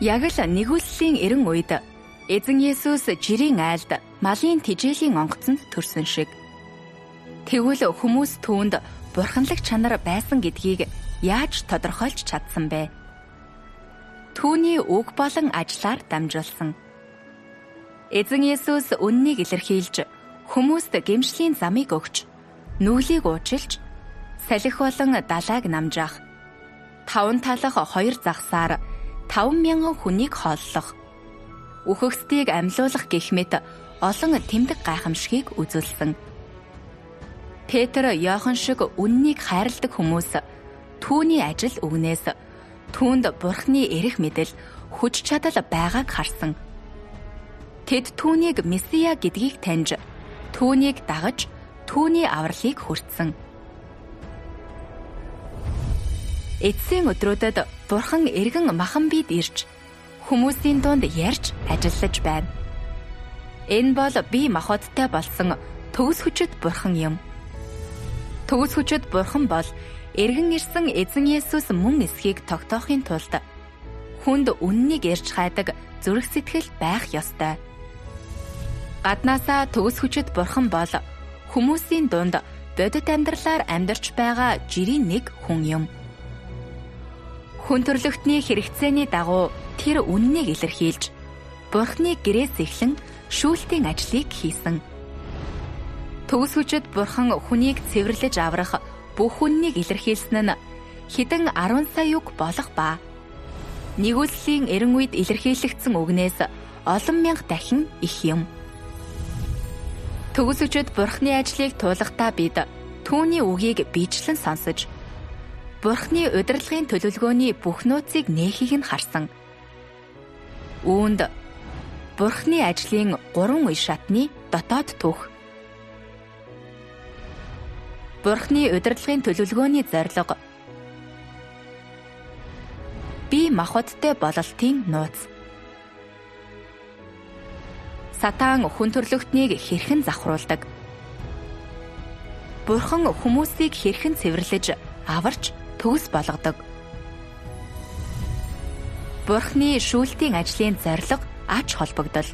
Яг л нэгүслийн эрен үед эзэн Есүс жирийн айлд малын тижээлийн онгоцонд төрсөн шиг. Тэгвэл хүмүүс түүнд бурханлаг чанар байсан гэдгийг яаж тодорхойлж чадсан бэ? Түүний үг болон ажлаар дамжуулсан. Эзэн Есүс үннийг илэрхийлж, хүмүүст гэмшлийн замыг өгч, нүглийг уучлж, Салхи болон далайг намжаах, 5 талах 2 загсаар 5,000 хүнийг хооллох, үхэгсдийг амьлуулах гэх мэт олон тэмдэг гайхамшигыг үзүүлсэн. Петр, Иохан шиг үннийг хайрладаг хүмүүс түүний ажил үгнээс түүнд Бурхны эрх мэдэл, хүч чадал байгааг харсан. Тэд түүнийг Месиа гэдгийг таньж, түүнийг дагаж, түүний авралыг хүртсэн. Эцсийн өдрүүдэд Бурхан эргэн махан бид ирж, хүмүүсийн дунд ярьж ажиллаж байна. Энэ бол бие махбодтой болсон төгс хүчит Бурхан юм. Төгс хүчит Бурхан бол эргэн ирсэн эзэн Есүс мөн эсхийг тогтоохын тулд хүнд үннийг ярьж хайдаг зүрх сэтгэл байх ёстой. Гаднаасаа төгс хүчит Бурхан бол хүмүүсийн дунд бодит амьдралаар амьдарч байгаа жирийн нэг хүн юм. Хүн төрлөختний хэрэгцээний дагуу тэр үннийг илэрхийлж, Бурханы гэрээс эхлэн шүүлтийн ажлыг хийсэн. Төгс хүчит Бурхан хүнийг цэвэрлэж аврах бүх үннийг илэрхийлсэн нь хэдэн 10 сая үг болох ба нэгүслийн эрен үед илэрхийлэгдсэн үгнээс олон мянга дахин их юм. Төгс хүчит Бурханы ажлыг туулахдаа бид түүний үгийг биечлэн сонсож, Бурханы удирдлагын төлөвлөгөөний бүх нууцыг нээхийг нь харсан. Үүнд Бурханы ажлын 3 үе шатны дотоод түүх. Бурханы удирдлагын төлөвлөгөөний зорилго. Бие махбодтой бололтын нууц. Сатан хүн төрлөختнийг хэрхэн завхруулдаг? Бурхан хүмүүсийг хэрхэн цэвэрлэж, аварч, төгс болгодог? Бурханы шүүлтийн ажлын зорилго ач холбогдол.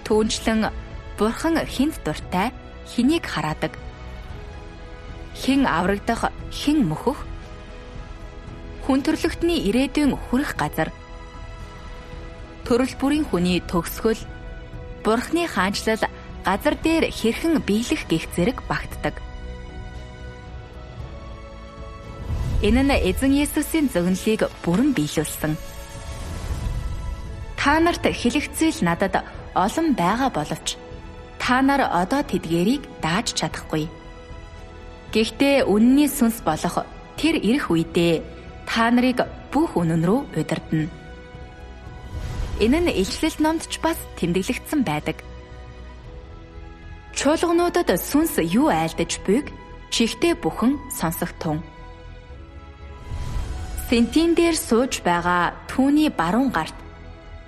Түүнчлэн Бурхан хүнд дуртай, хэнийг хараадаг? Хэн аврагдах, хэн мөхөх? Хүн төрлөختний ирээдүйн хүрэх газар. Төрөл бүрийн хүний төгсгөл, Бурханы хаанчлал газар дээр хэрхэн биелэх гэх зэрэг багтдаг. Энэ нь эзэн Есүсийн зөгнөлийг бүрэн биелүүлсэн. Та нарт хэлэх зүйл надад олон байгаа боловч та нар одоо тэдгээрийг дааж чадахгүй. Гэхдээ үнний сүнс болох тэр ирэх үедээ та нарыг бүх үнэн рүү удирдана. Энэ нь илчлэл номд ч бас тэмдэглэгдсэн байдаг. Чуулгануудад сүнс юу айлдаж буйг чихтэй бүхэн сонсох тун. Сентийн дээр сууж байгаа түүний баруун гарт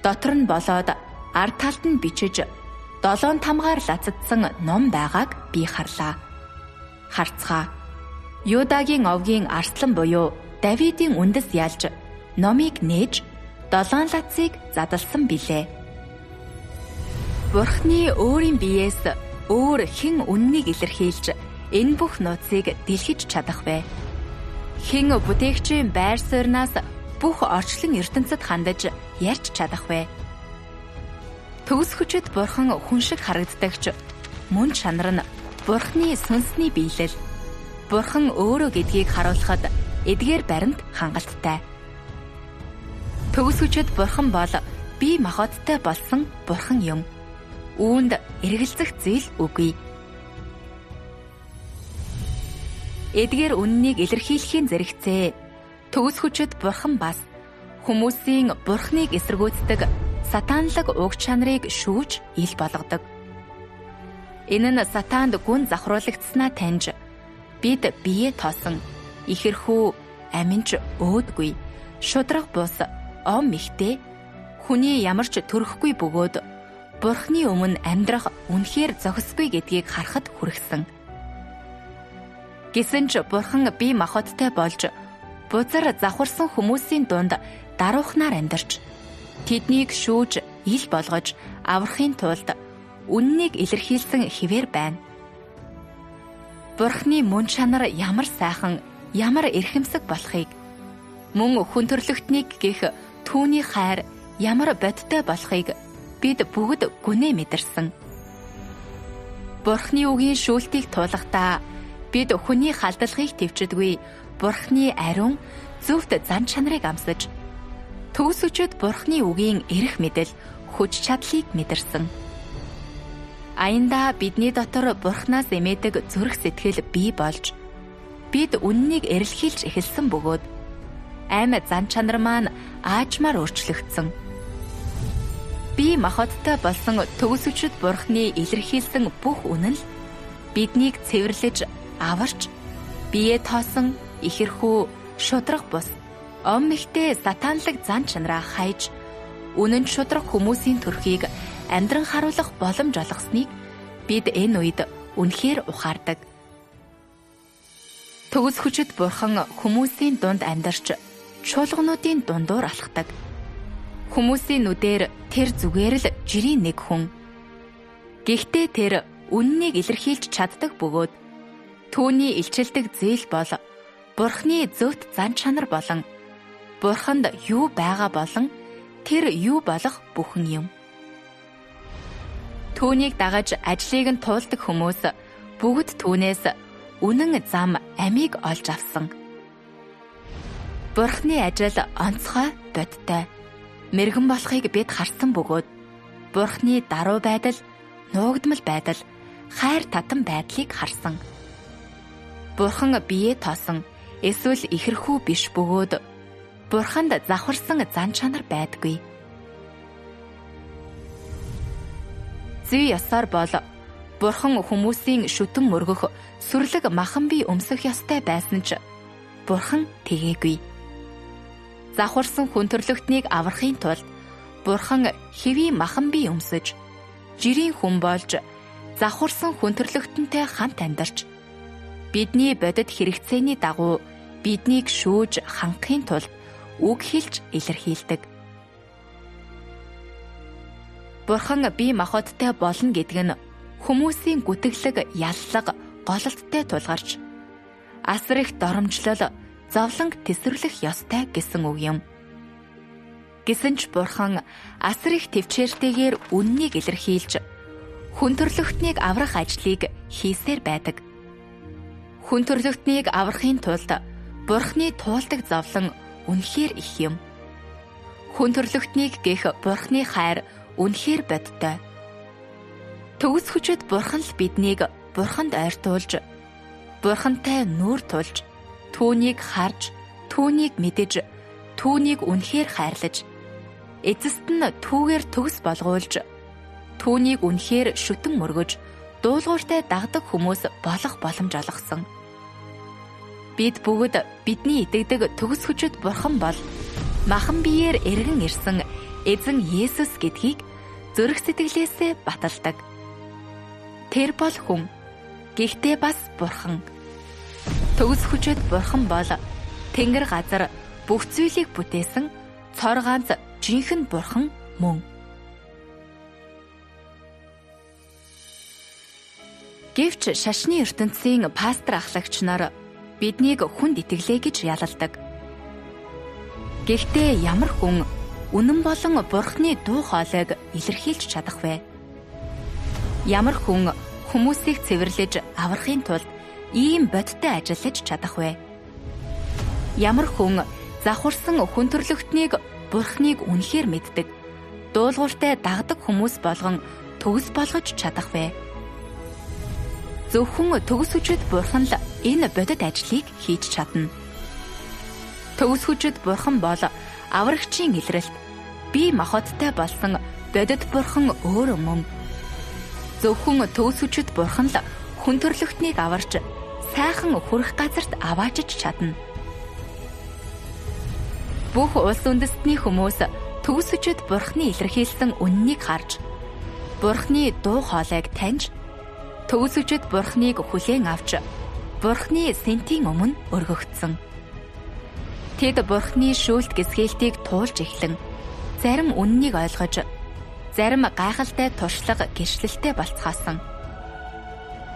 дотор нь болоод ард талд нь бичиж 7 тамгаар лацадсан ном байгааг би харлаа. Харцгаа. Юдагийн овгийн арслан буюу Давидын үндэс ялж номыг нээж 7 лацыг задалсан билээ. Бурхны өөрийн биеэс өөр хэн үннийг илэрхийлж энэ бүх нууцыг дэлхэж чадах вэ? Хэн бүтээгчийн байр суурнаас бүх орчлон ертөнцид хандаж ярьж чадах вэ? Төгс хүчит Бурхан хүн шиг харагддагч мөн чанар нь Бурхны сүнсний биелэл. Бурхан өөрөө гэдгийг харуулхад эдгээр баримт хангалттай. Төгс хүчит Бурхан бол бие махбодтой болсон Бурхан юм. Үүнд эргэлзэх зүйл үгүй. Эдгээр үннийг илэрхийлэхийн зэрэгцээ төгс хүчит Бурхан бас хүмүүсийн Бурханыг эсэргүүцдэг сатанлаг уг чанарыг шүүж ил болгодог. Энэ нь сатаанд гүн завхруулагдсанаа таньж бид бие тоосон ихэрхүү аминч өөдгүй шудраг бус ом ихтэй хүний ямар ч төрөхгүй бөгөөд Бурхны өмнө амьдрах үнэхээр зохисгүй гэдгийг харахад хүргэсэн. Гэсэн ч Бурхан бие махбодтой болж бузар завхарсан хүмүүсийн дунд даруухнаар амьдарч тэднийг шүүж ил болгож аврахын тулд үннийг илэрхийлсэн хэвээр байна. Бурхны мөн чанар ямар сайхан, ямар эрхэмсэг болохыг мөн хүн төрлөختнийг гих түүний хайр ямар бодтой болохыг бид бүгд гүнээ мэдэрсэн. Бурхны үгийн шүүлтийг туулахдаа Бид хүний халдлагыг төвчдгүй Бурхны ариун зөвхт зан чанарыг амсаж төгс хүчит Бурхны үгийн эрх мэдэл хүч чадлыг мэдэрсэн. Аяндаа бидний дотор Бурханаас эмээдэг зүрх сэтгэл бий болж бид үннийг эрэлхийлж эхэлсэн бөгөөд ам зан чанар маань аажмаар өөрчлөгдсөн. Би махбодтой болсон төгс хүчит Бурхны илэрхийлсэн бүх үнэн л биднийг цэвэрлэж аварч бие тоосон ихэрхүү шудраг бус ом ихтэй сатанлаг зан чанараа хайж үнэн шудраг хүмүүсийн төрхийг амьдран харуулах боломж олгосныг бид энэ үед үнэхээр ухаардаг. Төгс хүчит Бурхан хүмүүсийн дунд амьдарч чуулгануудын дундуур алхдаг. Хүмүүсийн нүдээр тэр зүгээр л жирийн нэг хүн. Гэхдээ тэр үннийг илэрхийлж чаддаг бөгөөд түүний илчилдэг зээл бол Бурхны зөвхт зан чанар болон Бурханд юу байгаа болон тэр юу болох бүхэн юм. Түүнийг дагаж ажлыг нь туулдаг хүмүүс бүгд түүнээс үнэн зам амийг олж авсан. Бурхны ажил онцгой бодтой мэрэгэн болохыг бид харсан бөгөөд Бурхны даруй байдал, нуугдмал байдал, хайр татан байдлыг харсан. Бурхан бие тоосон эсвэл ихэрхүү биш бөгөөд Бурханд завхарсан зан чанар байдаггүй. Зүй ёсоор бол Бурхан хүмүүсийн шүтэн мөргөх сүрлэг махан бие өмсөх ёстой байсан ч Бурхан тэгээгүй. Завхарсан хүн төрлөختнийг аврахын тулд Бурхан хэвийн махан бие өмсөж, жирийн хүн болж завхарсан хүн төрлөختөнтэй хамт амьдарч бидний бодит хэрэгцээний дагуу биднийг шүүж хангахын тулд үг хэлж илэрхийлдэг. Бурхан бие махбодтой болно гэдэг нь хүмүүсийн гүтгэлэг, яллага, гололттой тулгарч асар их доромжлол, зовлонг тэсвэрлэх ёстой гэсэн үг юм. Гэсэн ч Бурхан асар их төвчээртэйгээр үннийг илэрхийлж хүн төрлөختнийг аврах ажлыг хийсээр байдаг. Хүн төрлөختнийг аврахын тулд Бурханы туулдаг зовлон үнэхээр их юм. Хүн төрлөختнийг гэх Бурханы хайр үнэхээр бодтой. Төгс хүчит Бурхан л биднийг Бурханд ойртуулж, Бурхантай нүүр тулж, түүнийг харж, түүнийг мэдэж, түүнийг үнэхээр хайрлаж, эцэст нь түүгээр төгс болгуулж, түүнийг үнэхээр шүтэн мөргөж, дуулууртай дагдаг хүмүүс болох боломж олгосон. Бид бүгд бидний итгэдэг төгс хүчит Бурхан бол махан биеэр эргэн ирсэн эзэн Есүс гэдгийг зүрх сэтгэлээсээ баталдаг. Тэр бол хүн, гэхдээ бас Бурхан. Төгс хүчит Бурхан бол Тэнгэр газар бүх зүйлийг бүтээсэн цор ганц жинхэнэ Бурхан мөн. Гэвч шашны ертөнцийн пастор ахлагч нар биднийг хүнд итгэлээ гэж ялалдаг. Гэхдээ ямар хүн үнэн болон Бурхны дуу хоолойг илэрхийлж чадах вэ? Ямар хүн хүмүүсийг цэвэрлэж аврахын тулд ийм бодиттой ажиллаж чадах вэ? Ямар хүн завхарсан хүн төрлөختнийг Бурхныг үнэхээр мэддэг, дуулууртай дагдаг хүмүүс болгон төгс болгож чадах вэ? Зөвхөн төгс хүчит Бурхан л энэ бодит ажлыг хийж чадна. Төгс хүчит Бурхан бол аврагчийн илрэлт, бие махбодтой болсон бодит Бурхан өөрөө мөн. Зөвхөн төгс хүчит Бурхан л хүн төрлөختнийг аварч сайхан хүрэх газарт аваачиж чадна. Бүх улс үндэстний хүмүүс төгс хүчит Бурханы илэрхийлсэн үннийг харж, Бурханы дуу хоолойг таньж, төгс хүчит Бурханыг хүлээн авч Бурханы сэнтийн өмнө өргөгдсөн. Тэд Бурханы шүүлт гисгээлтийг туулж эхлэн зарим үннийг ойлгож, зарим гайхалтай туршлага гэрчлэлтэй болцгоосон.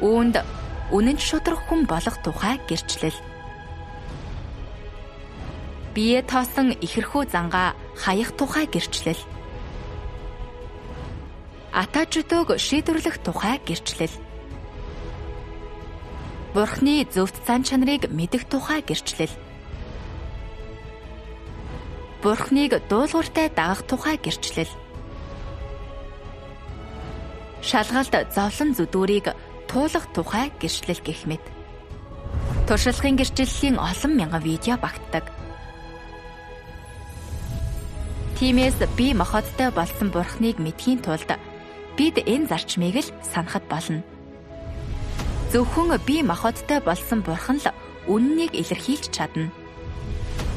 Үүнд үнэн шудраг хүн болох тухай гэрчлэл. Бие тоосон ихэрхүү зангаа хаях тухай гэрчлэл. Атаачтойг шийдвэрлэх тухай гэрчлэл. Бурхны зөвхт зан чанарыг мэдэх тухай гэрчлэл. Бурхныг дуулууртай дагах тухай гэрчлэл. Шалгалт зовлон зүдүүрийг туулах тухай гэрчлэл гэх мэт. Туршлагын гэрчлэлийн олон мянган видео багтдаг. Тиймээс би махбодтой болсон Бурхныг мэдхийн тулд бид энэ зарчмыг л санахад болно. Зөвхөн би махбодтой болсон Бурхан л үннийг илэрхийлж чадна.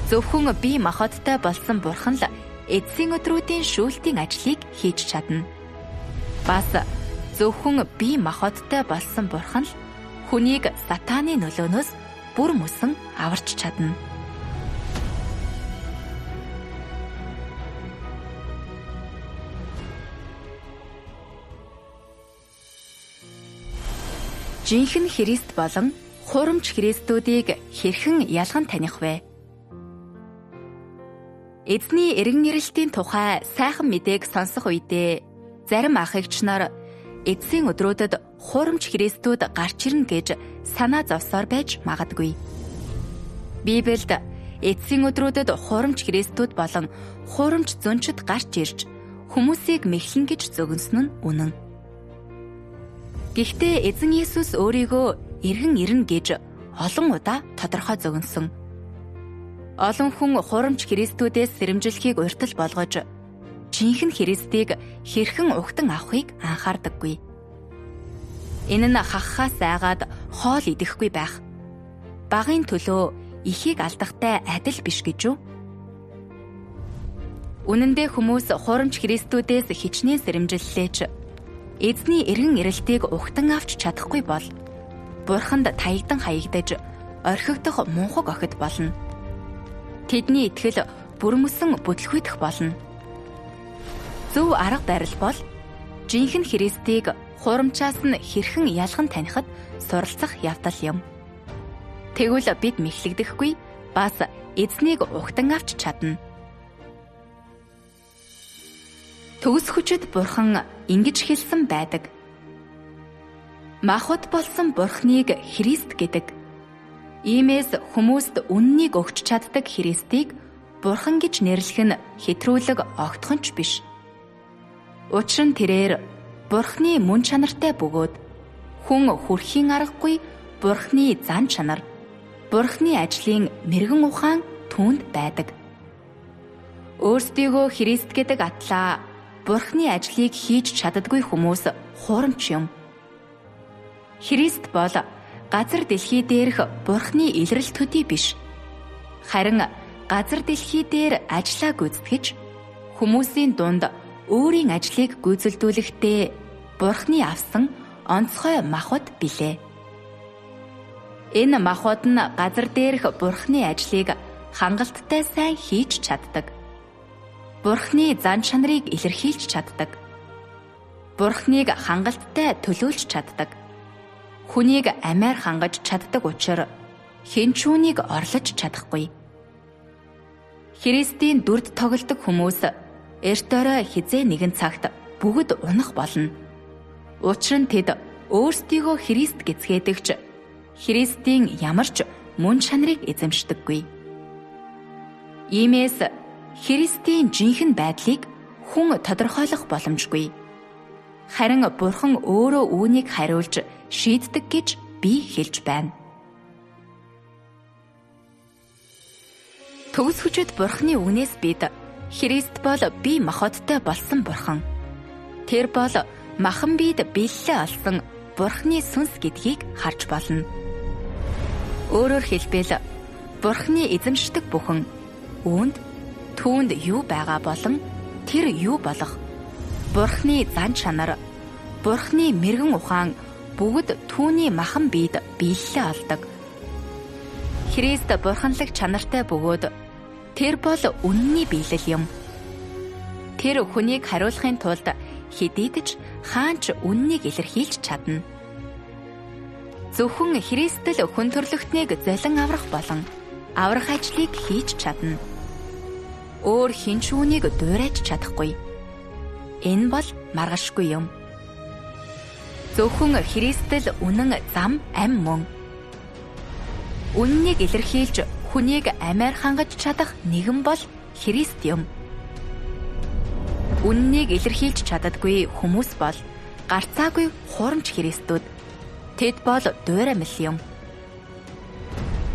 Зөвхөн би махбодтой болсон Бурхан л эцсийн өдрүүдийн шүүлтийн ажлыг хийж чадна. Бас зөвхөн би махбодтой болсон Бурхан л хүнийг сатааны нөлөөнөөс бүр мөсөн аварч чадна. Жинхэнэ Христ болон хурамч Христүүдийг хэрхэн ялган таних вэ? Эзний эргэн ирэлтийн тухай сайхан мэдээг сонсох үедээ зарим ах эгч нар эцсийн өдрүүдэд хурамч Христүүд гарч ирнэ гэж санаа зовсоор байж магадгүй. Библиэд эцсийн өдрүүдэд хурамч Христүүд болон хурамч зөнчд гарч ирж хүмүүсийг мэхлэн гэж зөгнсөн нь үнэн. Гэхдээ эзэн Есүс өөрийгөө эргэн ирнэ гэж олон удаа тодорхой зөгнсөн. Олон хүн хурамч Христүүдээс сэрэмжлэхийг урьдал болгож жинхэнэ Христийг хэрхэн угтан авахыг анхаардаггүй. Энэ нь хаххаас айгаад хоол идэхгүй байх. Багын төлөө ихийг алдахтай адил биш гэж үү? Үнэн дээр хүмүүс хурамч Христүүдээс хичнээн сэрэмжлэлээч эзний эргэн ирэлтийг угтан авч чадахгүй бол Бурханд таягдан хаягдаж орхигдох мунхаг охид болно. Тэдний итгэл бүрмөсөн бүтлгүйдэх болно. Зөв арга барил бол жинхэнэ Христийг хурамчаас нь хэрхэн ялган танихад суралцах явдал юм. Тэгвэл бид мэхлэгдэхгүй бас эзнийг угтан авч чадна. Төгс хүчит Бурхан ингэж хэлсэн байдаг. Махбод болсон Бурханыг Христ гэдэг. Иймээс хүмүүст үннийг өгч чаддаг Христийг Бурхан гэж нэрлэх нь хэтрүүлэг огтхон ч биш. Учир нь тэрээр Бурханы мөн чанартай бөгөөд хүн хүрхийн аргагүй Бурханы зан чанар, Бурханы ажлын мэргэн ухаан түүнд байдаг. Өөрсдийгөө Христ гэдэг атлаа Бурханы ажлыг хийж чаддаггүй хүмүүс хуурамч юм. Христ бол газар дэлхий дээрх Бурханы илрэл төдий биш. Харин газар дэлхий дээр ажлаа гүйцэтгэж хүмүүсийн дунд өөрийн ажлыг гүйцэлдүүлэхдээ Бурханы авсан онцгой махбод билээ. Энэ махбод нь газар дээрх Бурханы ажлыг хангалттай сайн хийж чаддаг. Бурханы зан чанарыг илэрхийлж чаддаг. Бурханыг хангалттай төлөөлж чаддаг. Хүнийг амиар хангаж чаддаг учир хэн ч үүнийг орлож чадахгүй. Христийн дүрд тоглодог хүмүүс эрт орой хизээ нэгэн цагт бүгд унах болно. Учир нь тэд өөрсдийгөө Христ гэцгээдэгч Христийн ямар ч мөн чанарыг эзэмшдэггүй. Иймээс Христийн жинхэнэ байдлыг хүн тодорхойлох боломжгүй. Харин Бурхан өөрөө үүнийг хариулж шийддэг гэж би хэлж байна. Төгс хүчит Бурханы үгнээс бид Христ бол бие махбодтой болсон Бурхан. Тэр бол махан биед биелэлээ олсон Бурханы сүнс гэдгийг харж болно. Өөрөөр хэлбэл Бурханы эзэмшдэг бүхэн үүнд түүнд юу байгаа болон тэр юу болох Бурханы зан чанар, Бурханы мэргэн ухаан бүгд түүний махан биед биелэлээ олдог. Христ бурханлаг чанартай бөгөөд тэр бол үнний биелэл юм. Тэр хүнийг хариулахын тулд хэдийд ч хаан ч үннийг илэрхийлж чадна. Зөвхөн Христ л хүн төрлөختнийг золин аврах болон аврах ажлыг хийж чадна. Өөр хэн ч үүнийг дуурайж чадахгүй. Энэ бол маргашгүй юм. Зөвхөн Христ л үнэн зам ам мөн. Үннийг илэрхийлж хүнийг амиар хангаж чадах нэгэн бол Христ юм. Үннийг илэрхийлж чаддаггүй хүмүүс бол гарцаагүй хуурамч Христүүд. Тэд бол дуураймал юм.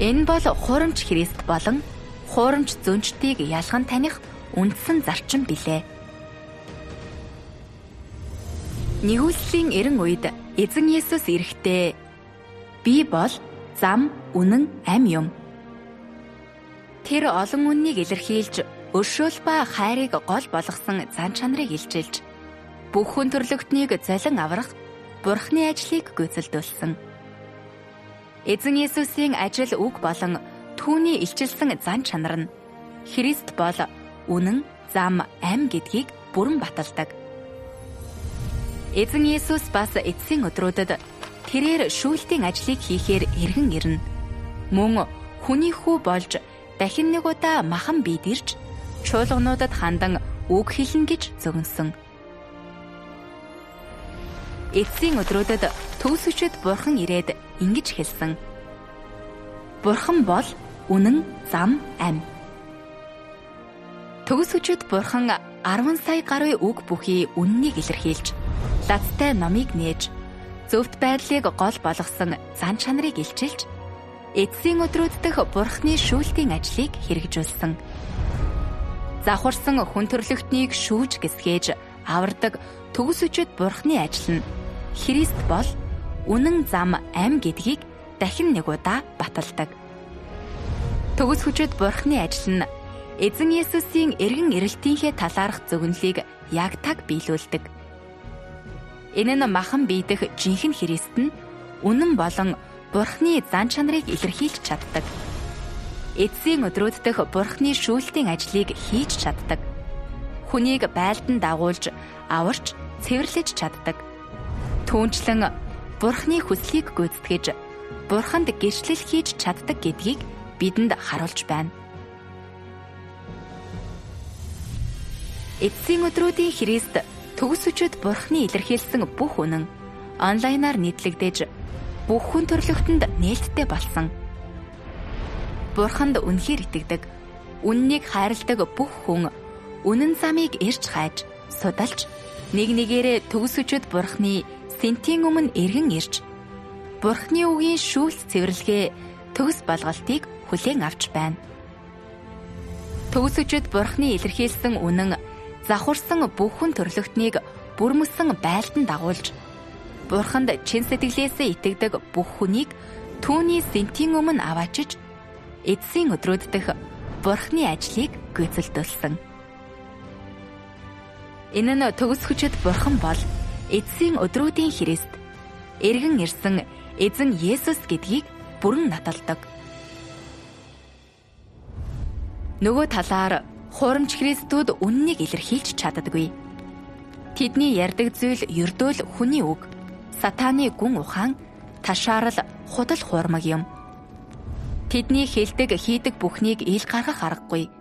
Энэ бол хуурамч Христ болон хуурамч зөнчдийг ялган таних үндсэн зарчим билээ. Нигүүлслийн 90 үед Эзэн Есүс ирэхдээ би бол зам, үнэн, ам юм. Тэр олон үннийг илэрхийлж, өршөөл ба хайрыг гол болгосон зан чанарыг илчилж, бүх хүн төрлөختнийг золин аврах Бурхны ажлыг гүйцэлдүүлсэн. Эзэн Есүсийн ажил үг болон түүний илчилсэн зан чанар нь Христ бол үнэн, зам, ам гэдгийг бүрэн баталдаг. Эзэн Есүс бас эцсийн өдрүүдэд тэрээр шүүлтийн ажлыг хийхээр эргэн ирнэ. Мөн хүний хүү болж дахин нэг удаа махан биед ирж чуулгануудад хандан үг хэлнэ гэж зөгнсөн. Эцсийн өдрүүдэд төгс хүчит Бурхан ирээд ингэж хэлсэн. Бурхан бол үнэн, зам, ам. Төгс хүчит Бурхан 10 сая гаруй үг бүхий үннийг илэрхийлж, лацтай номыг нээж, зөвхт байдлыг гол болгосон зан чанарыг илчилж, эцсийн өдрүүд дэх Бурханы шүүлтийн ажлыг хэрэгжүүлсэн. Завхарсан хүн төрлөختнийг шүүж гисгээж авардаг төгс хүчит Бурханы ажил нь Христ бол үнэн, зам, ам гэдгийг дахин нэг удаа баталдаг. Төгс хүчит Бурханы ажил нь Эзэн Есүсийн эргэн ирэлтийнхээ талаарх зөгнөлийг яг таг биелүүлдэг. Энэ нь махан биедэх жинхэнэ Христ нь үнэн болон Бурханы зан чанарыг илэрхийлж чаддаг. Эцсийн өдрүүд дэх Бурханы шүүлтийн ажлыг хийж чаддаг. Хүнийг байлдан дагуулж, аварч, цэвэрлэж чаддаг. Түүнчлэн Бурханы хүслийг гүйцэтгэж, Бурханд гэрчлэл хийж чаддаг гэдгийг бидэнд харуулж байна. Эцсийн өдрүүдийн Христ төгс хүчит Бурханы илэрхийлсэн бүх үнэн онлайнаар нийтлэгдэж бүх хүн төрлөختөнд нээлттэй болсон. Бурханд үнэхээр итгэдэг, үннийг хайрладаг бүх хүн үнэн замыг эрж хайж, судалж, нэг нэгээрээ төгс хүчит Бурханы сэнтийн өмнө эргэн ирж, Бурханы үгийн шүүлт цэвэрлэгээ төгс болголтыг хүлээн авч байна. Төгс хүчит Бурханы илэрхийлсэн үнэн завхарсан бүх хүн төрлөختнийг бүрмөсөн байлдан дагуулж, Бурханд чин сэтгэлээсээ итгэдэг бүх хүнийг түүний сэнтийн өмнө аваачиж, эцсийн өдрүүд дэх Бурханы ажлыг гүйцэлдүүлсэн. Энэ нь төгс хүчит Бурхан бол эцсийн өдрүүдийн Христ, эргэн ирсэн Эзэн Есүс гэдгийг бүрэн наталдаг. Нөгөө талаар хуурамч Христүүд үннийг илэрхийлж чаддаггүй. Тэдний ярьдаг зүйл ердөөл хүний үг, сатааны гүн ухаан, ташаарл, худал хуурмаг юм. Тэдний хэлдэг, хийдэг бүхнийг ил гаргах аргагүй.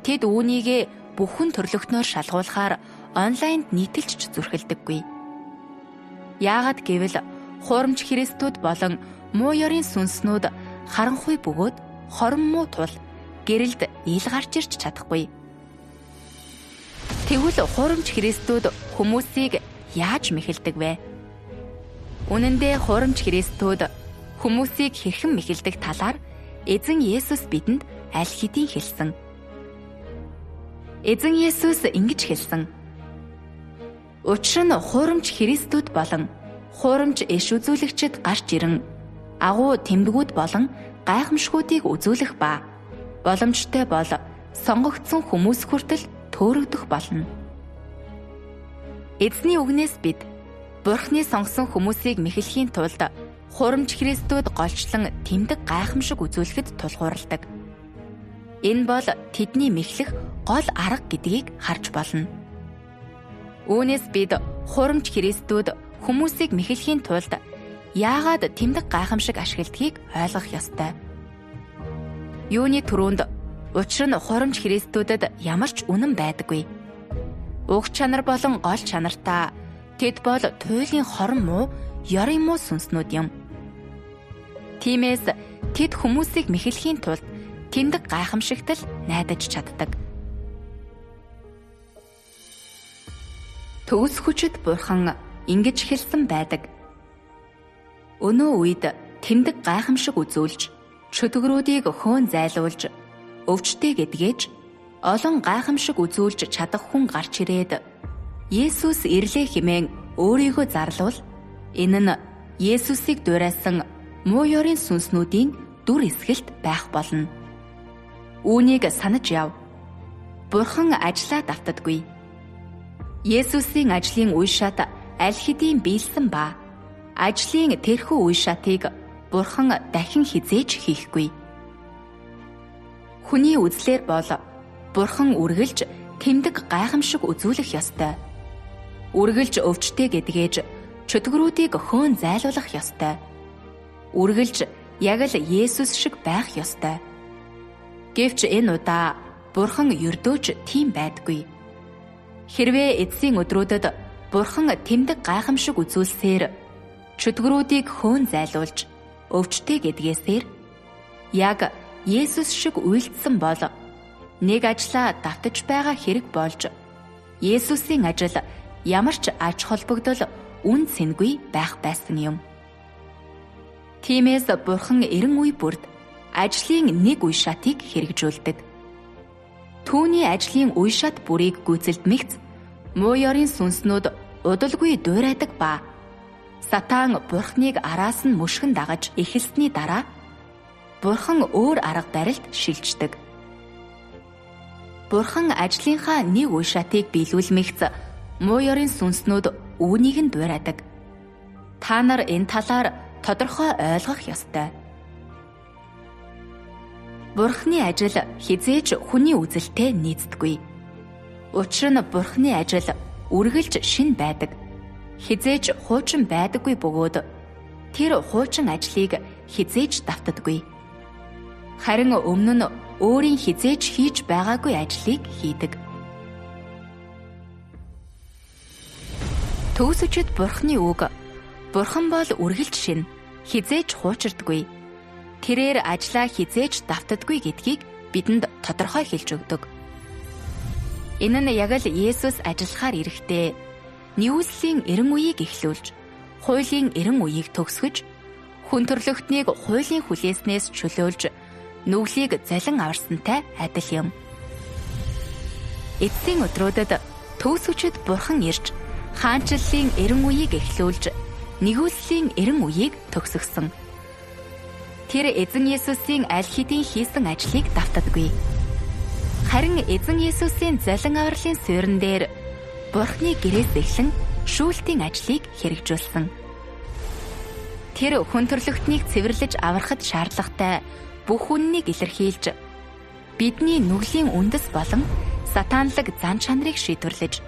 Тэд үүнийгээ бүхэн төрлөختнөөр шалгуулахаар онлайнд нийтэлж зүрхэлдэггүй. Яагаад гэвэл хуурамч Христүүд болон муу ёрын сүнснүүд харанхуй бөгөөд хорон муу тул гэрэлд ил гарч ирж чадахгүй. Тэгвэл хуурамч Христүүд хүмүүсийг яаж мэхэлдэг вэ? Үнэн дээр хуурамч Христүүд хүмүүсийг хэрхэн мэхэлдэг талаар Эзэн Есүс бидэнд аль хэдийн хэлсэн. Эзэн Есүс ингэж хэлсэн. Учир нь хуурамч Христүүд болон хуурамч иш үзүүлэгчид гарч ирэн агуу тэмдгүүд болон гайхамшгуудыг үзүүлэх ба боломжтой бол сонгогдсон хүмүүс хүртэл төөрөгдөх болно. Эзний үгнээс бид Бурхны сонгосон хүмүүсийг мэхлэхийн тулд хуурамч Христүүд голчлон тэмдэг гайхамшиг үзүүлэхэд тулгуурладаг. Энэ бол тэдний мэхлэх гол арга гэдгийг харж болно. Үүнээс бид хуурамч Христүүд хүмүүсийг мэхлэхийн тулд яагаад тэмдэг гайхамшиг ашигладгийг ойлгох ёстой. Юуны түрүүнд учир нь хуурамч Христүүдэд ямар ч үнэн байдаггүй. Уг чанар болон гол чанартаа тэд бол туйлын хорон муу, ёрын муу сүнснүүд юм. Тиймээс Тэд хүмүүсийг мэхлэхийн тулд тэмдэг гайхамшигтал найдаж чаддаг. Төгс хүчит Бурхан ингэж хэлсэн байдаг. Өнөө үед тэмдэг гайхамшиг үзүүлж, чөтгөрүүдийг хөөн зайлуулж, өвчтэй гэдгээж олон гайхамшиг үзүүлж чадах хүн гарч ирээд Есүс ирлээ хэмээн өөрийгөө зарлуул энэ нь Есүсийг дуурайсан муу ёрын сүнснүүдийн дүр эсгэлт байх болно. Үүнийг санаж яв. Бурхан ажлаа давтадаггүй. Есүсийн ажлын үе шат аль хэдийн биелсэн ба ажлын тэрхүү үе шатыг Бурхан дахин хизээж хийхгүй. Хүний үзлээр бол Бурхан үргэлж тэмдэг гайхамшиг үзүүлэх ёстой. Үргэлж өвчтэй гэдгээж чөтгөрүүдийг хөөн зайлуулах ёстой. Үргэлж яг л Есүс шиг байх ёстой. Гэвч энэ удаа Бурхан ердөөч тийм байдгүй. Хэрвээ эцсийн өдрүүдэд Бурхан тэмдэг гайхамшиг үзүүлсээр чөтгөрүүдийг хөөн зайлуулж өвчтэй гэдгээсээр яг Есүс шиг уйлдсан бол нэг ажлаа давтаж байгаа хэрэг болж Есүсийн ажил ямар ч ач холбогдол үн цэнгүй байх байсан юм. Тиймээс Бурхан 90 үе бүрд ажлын нэг үе шатыг хэрэгжүүлдэг. Түүний ажлын үе шат бүрийг гүйцэлдмэгц муу ёрын сүнснүүд удалгүй дуурайдаг ба Сатан Бурханыг араас нь мөшгөн дагаж эхэлсний дараа Бурхан өөр арга барилд шилждэг. Бурхан ажлынхаа нэг үе шатыг биелүүлмэгц муу ёрын сүнснүүд үүнийг нь дуурайдаг. Та нар энэ талаар тодорхой ойлгох ёстой. Бурханы ажил хизээж хүний үзэлтэй нийцдэггүй. Учир нь Бурханы ажил үргэлж шинэ байдаг. Хизээж хуучин байдаггүй бөгөөд тэр хуучин ажлыг хизээж давтадаггүй. Харин өмнө нь өөрийн хизээж хийж байгаагүй ажлыг хийдэг. Төгс хүчит Бурханы үг Бурхан бол үргэлж шинэ, хизээж хуучирдаггүй. Тэрээр ажлаа хизээж давтадаггүй гэдгийг бидэнд тодорхой хэлж өгдөг. Энэ нь яг л Есүс ажиллахаар ирэхдээ нигүүлслийн 90 үеийг эхлүүлж, хуулийн 90 үеийг төгсгөж, хүн төрлөختнийг хуулийн хүлээснээс чөлөөлж, нүглийг залин аварсантай адил юм. Эцсийн өдрүүдэд төгс хүчит Бурхан ирж, хаанчлалын 90 үеийг эхлүүлж, нигүүлслийн 90 үеийг төгсгөсөн. Тэр эзэн Есүсийн аль хэдийн хийсэн ажлыг давтадаггүй. Харин эзэн Есүсийн залин авралын суурин дээр Бурхны гэрээс эхлэн шүүлтийн ажлыг хэрэгжүүлсэн. Тэр хүн төрлөختнийг цэвэрлэж аврахад шаардлагатай бүх үннийг илэрхийлж, бидний нүглийн үндэс болон сатанлаг зан чанарыг шийдвэрлэж,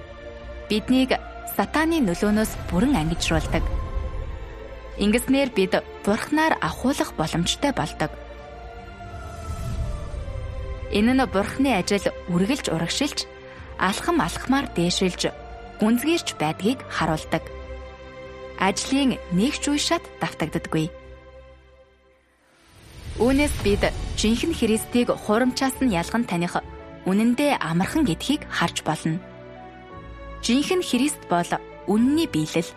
биднийг сатаны нөлөөнөөс бүрэн ангижруулдаг. Ингэснээр бид Бурханаар авахуулах боломжтой болдог. Энэ нь Бурханы ажил үргэлж урагшилж, алхам алхмаар дээшилж, гүнзгийрч байдгийг харуулдаг. Ажлын нэг ч үе шат давтагддаггүй. Үүнээс бид жинхэнэ Христийг хурамчаас нь ялган таних үнэндээ амархан гэдгийг харж болно. Жинхэнэ Христ бол үнэний биелэл.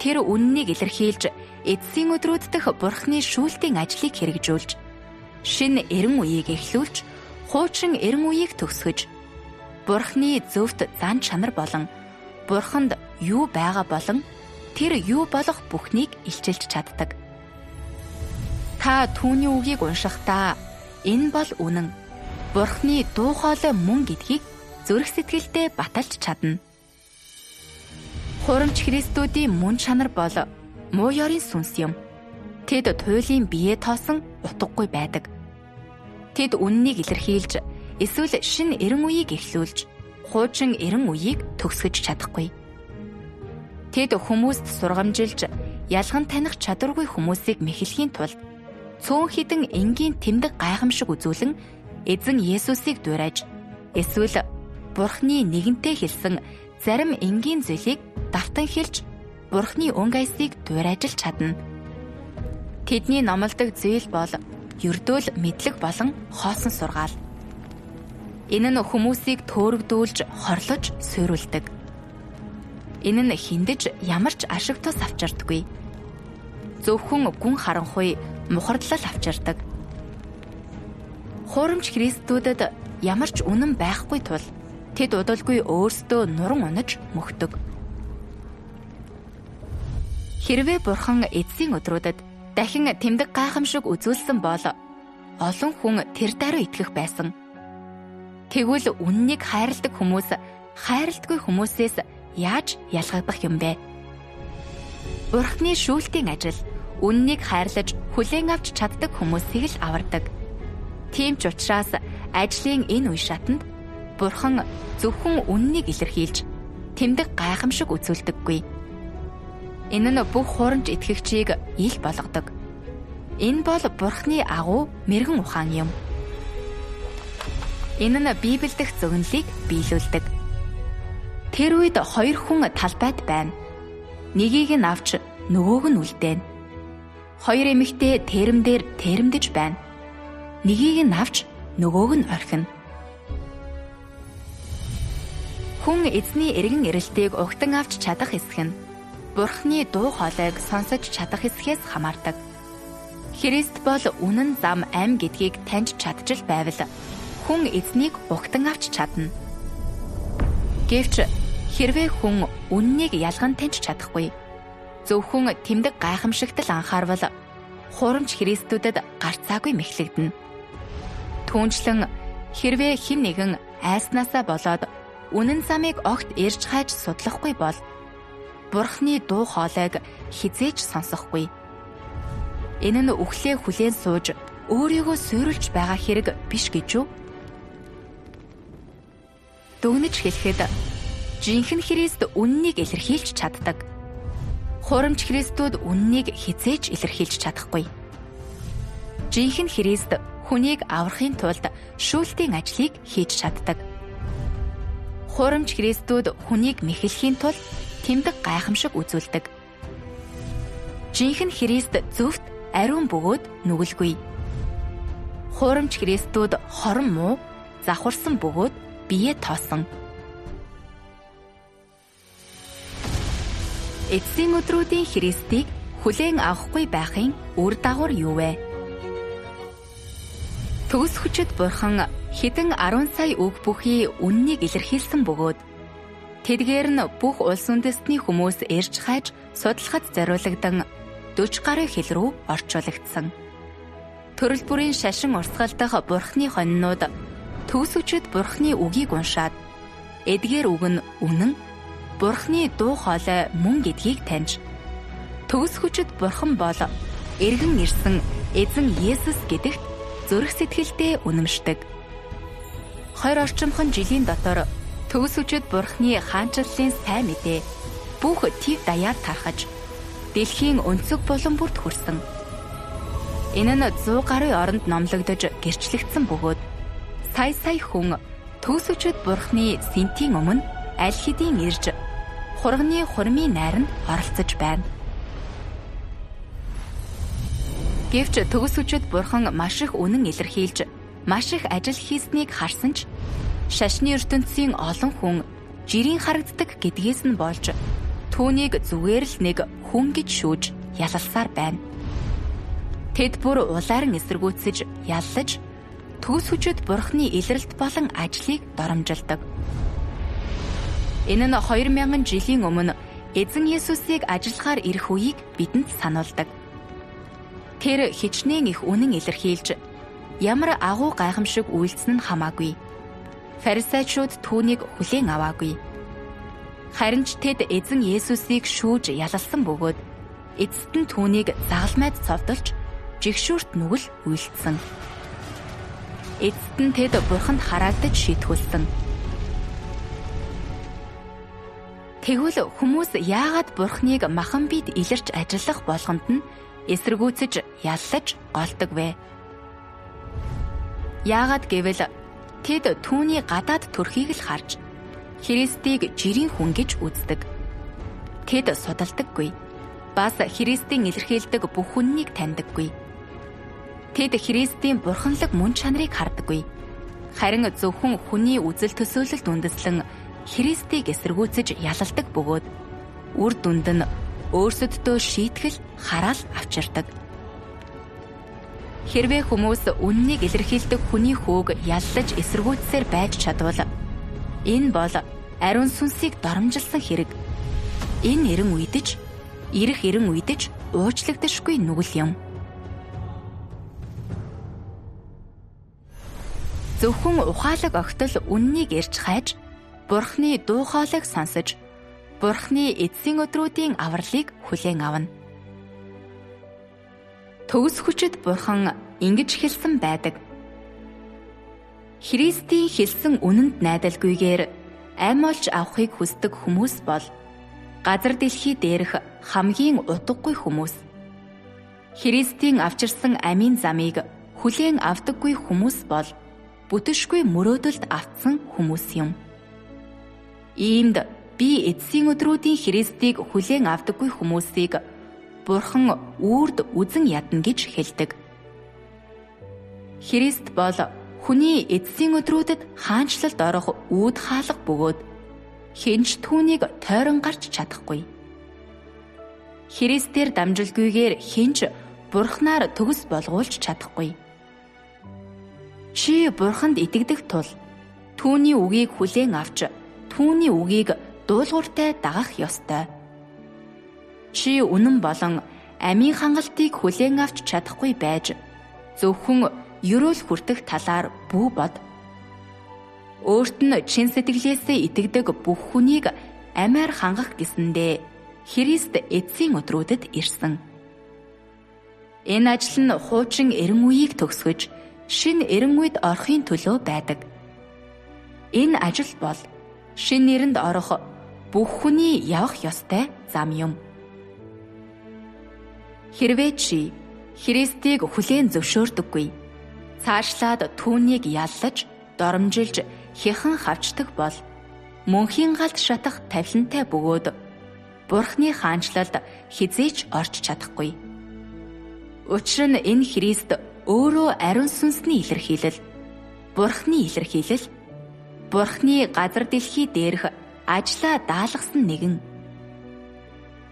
Тэр үнэнийг илэрхийлж, эцсийн өдрүүд дэх Бурхны шүүлтийн ажлыг хэрэгжүүлж, шинэ 90 үеийг эхлүүлж, хуучин 90 үеийг төгсгөж, Бурхны зөвхт зан чанар болон Бурханд юу байгаа болон тэр юу болох бүхнийг илчилж чаддаг. Та түүний үгийг уншихдаа энэ бол үнэн, Бурхны дуу хоолой мөн гэдгийг зүрх сэтгэлдээ баталж чадна. Хурамч Христүүдийн мөн чанар бол муу ёрын сүнс юм. Тэд туйлын бие тоосон утгагүй байдаг. Тэд үннийг илэрхийлж, эсвэл шинэ 90 үеийг эхлүүлж, хуучин 90 үеийг төгсгөж чадахгүй. Тэд хүмүүст сургамжилж, ялган таних чадваргүй хүмүүсийг мэхлэхийн тулд цөөн хідэн энгийн тэмдэг гайхамшиг үзүүлэн эзэн Есүсийг дуурайж, эсвэл Бурхны нэгэнтээ хэлсэн зарим энгийн зүйлийг давтан хэлж, Бурхны өнгө аясыг дуурайж л чадна. Тэдний номлодог зүйл бол ердөөл мэдлэг болон хоосон сургаал. Энэ нь хүмүүсийг төөрөгдүүлж, хорлож, суйруулдаг. Энэ нь хиндэж ямар ч ашиг тус авчирдаггүй. Зөвхөн гүн харанхуй мухардлал авчирдаг. Хуурамч христүүдэд ямар ч үнэн байхгүй тул тэд удалгүй өөрсдөө нуран унаж мөхдөг. Хэрвээ Бурхан эцсийн өдрүүдэд дахин тэмдэг гайхамшиг үзүүлсэн бол олон хүн тэр даруй итгэх байсан. Тэгвэл үннийг хайрладаг хүмүүс хайрладгүй хүмүүсээс яаж ялгагдах юм бэ? Бурхны шүүлтийн ажил үннийг хайрлаж хүлээн авч чаддаг хүмүүсийг л авардаг. Тийм ч учраас ажлын энэ үе шатанд Бурхан зөвхөн үннийг илэрхийлж тэмдэг гайхамшиг үзүүлдэггүй. Энэ нь бүх хуурамч итгэгчийг ил болгодог. Энэ бол Бурхны агуу мэрэгэн ухаан юм. Энэ нь Библиэд зөгнөлийг биелүүлдэг. Тэр үед хоёр хүн талбайд байна. Нэгийг нь авч нөгөөг нь үлдээнэ. Хоёр эмэгтэй тэрм дээр тэрэмдэж байна. Нэгийг нь авч нөгөөг нь орхино. Хүн эзний эргэн ирэлтийг угтан авч чадах эсэх нь Бурхны дуу хоолойг сонсож чадах эсхээс хамаардаг. Христ бол үнэн зам ам гэдгийг таньж чадчил байвал хүн эзнийг угтан авч чадна. Гэвч хэрвээ хүн үннийг ялган таньж чадахгүй, зөвхөн тэмдэг гайхамшигт л анхаарвал хуурамч христүүдэд гарцаагүй мэхлэгдэнэ. Түүнчлэн хэрвээ хэн нэгэн айснаасаа болоод үнэн замыг огт эрж хайж судлахгүй бол Бурхны дуу хоолойг хизээж сонсохгүй. Энэ нь үхлээ хүлээн сууж өөрийгөө суйруулж байгаа хэрэг биш гэж үү? Дүгнэж хэлэхэд жинхэнэ Христ үннийг илэрхийлж чаддаг. Хуурамч христүүд үннийг хизээж илэрхийлж чадахгүй. Жинхэнэ Христ хүнийг аврахын тулд шүүлтийн ажлыг хийж чаддаг. Хуурамч христүүд хүнийг мэхлэхийн тулд тэмдэг гайхамшиг үзүүлдэг. Жинхэнэ Христ зөвхт ариун бөгөөд нүгэлгүй. Хуурамч христүүд хорон муу, завхарсан бөгөөд бие тоосон. Эцсийн өдрүүдийн Христийг хүлээн авахгүй байхын үр дагавар юу вэ? Төгс хүчит Бурхан хэдэн 10 сая үг бүхий үннийг илэрхийлсэн бөгөөд тэдгээр нь бүх улс үндэстний хүмүүс эрж хайж судлахад зориулагдан 40 гаруй хэл рүү орчуулагдсан. Төрөл бүрийн шашин урсгал дахь Бурхны хонинууд төгс хүчит Бурхны үгийг уншаад эдгээр үг нь үнэн, Бурхны дуу хоолой мөн гэдгийг таньж төгс хүчит Бурхан бол эргэн ирсэн эзэн Есүс гэдэгт зүрх сэтгэлдээ үнэмшдэг. 20 орчимхон жилийн дотор төгс хүчит Бурхны хаанчлалын сайн мэдээ бүх төв даяар тархаж дэлхийн өнцөг булан бүрт хүрсэн. Энэ нь 100 гаруй оронд номлогдож гэрчлэгдсэн бөгөөд сая сая хүн төгс хүчит Бурхны сэнтийн өмнө аль хэдийн ирж хурганы хурмын найранд оролцож байна. Гэвч төгс хүчит Бурхан маш их үнэн илэрхийлж маш их ажил хийснийг харсан ч шашны ертөнцийн олон хүн жирийн харагддаг гэдгээс нь болж түүнийг зүгээр л нэг хүн гэж шүүж ялалсаар байна. Тэд бүр улааран эсэргүүцэж яллаж төгс хүчит Бурхны илрэлт болон ажлыг доромжилдог. Энэ нь 2000 жилийн өмнө эзэн Есүсийг ажиллахаар ирэх үеийг бидэнд сануулдаг. Тэр хичнээн их үнэн илэрхийлж ямар агуу гайхамшиг үйлдсэн нь хамаагүй. Фарисеучуд түүнийг хүлээн аваагүй. Харин ч тэд эзэн Есүсийг шүүж ялалсан бөгөөд эцэст нь түүнийг загалмайд цовдолж жигшүүрт нүгэл үйлдсэн. Эцэст нь тэд Бурханд хараагдаж шийтгүүлсэн. Тэгвэл хүмүүс яагаад Бурхныг махан бид илэрч ажиллах болгонд нь эсэргүүцэж яллаж голдог вэ? Яагаад гэвэл тэд түүний гадаад төрхийг л харж Христийг жирийн хүн гэж үздэг. Тэд судалдаггүй. Бас Христийн илэрхийлдэг бүх хүннийг таньдаггүй. Тэд Христийн бурханлаг мөн чанарыг хардаггүй. Харин зөвхөн хүний үзэл төсөөлөлд үндэслэн Христийг эсэргүүцэж ялалдаг бөгөөд үр дүнд нь өөрсөддөө шийтгэл хараал авчирдаг. Хэрвээ хүмүүс үннийг илэрхийлдэг хүний хүүг яллаж эсэргүүцсээр байж чадвал энэ бол ариун сүнсийг доромжилсан хэрэг. Энэ эрен үед ч ирэх эрен үед ч уучлагдашгүй нүгэл юм. Зөвхөн ухаалаг огтол үннийг эрж хайж, Бурхны дуу хоолойг сонсож, Бурхны эцсийн өдрүүдийн авралыг хүлээн авна. Төгс хүчит Бурхан ингэж хэлсэн байдаг. Христийн хэлсэн үнэнд найдалгүйгээр амь олж авахыг хүсдэг хүмүүс бол газар дэлхий дээрх хамгийн утгагүй хүмүүс. Христийн авчирсан амийн замыг хүлээн авдаггүй хүмүүс бол бүтшгүй мөрөөдөлд автсан хүмүүс юм. Иймд би эцсийн өдрүүдийн Христийг хүлээн авдаггүй хүмүүсийг Бурхан үрд үзэн ядна гэж хэлдэг. Христ бол хүний эцсийн өдрүүдэд хаанчлалд орох үүд хаалга бөгөөд хэн ч түүнийг тойрон гарч чадахгүй. Христээр дамжилгүйгээр хэн ч Бурханаар төгс болгуулж чадахгүй. Чи Бурханд итгэдэг тул түүний үгийг хүлээн авч түүний үгийг дуулууртай дагах ёстой. Чи үнэн болон амийн хангалтыг хүлээн авч чадахгүй байж зөвхөн ерөөл хүртэх талаар бүү бод. Өөрт нь чин сэтгэлээсээ итгэдэг бүх хүнийг амиар хангах гэсэндээ Христ эцсийн өдрүүдэд ирсэн. Энэ ажил нь хуучин эрен үеийг төгсгөж шинэ эрен үед орохын төлөө байдаг. Энэ ажил бол шинэ эрэнд орох бүх хүний явах ёстой зам юм. Хэрвээ чи Христийг хүлээн зөвшөөрдөггүй, цаашлаад түүнийг яллаж, доромжилж, хяхан хавчдаг бол мөнхийн галд шатах тавилантай бөгөөд Бурхны хаанчлалд хэзээ ч орж чадахгүй. Учир нь энэ Христ өөрөө ариун сүнсний илэрхийлэл, Бурхны илэрхийлэл, Бурхны газар дэлхий дээрх ажлаа даалгасан нэгэн.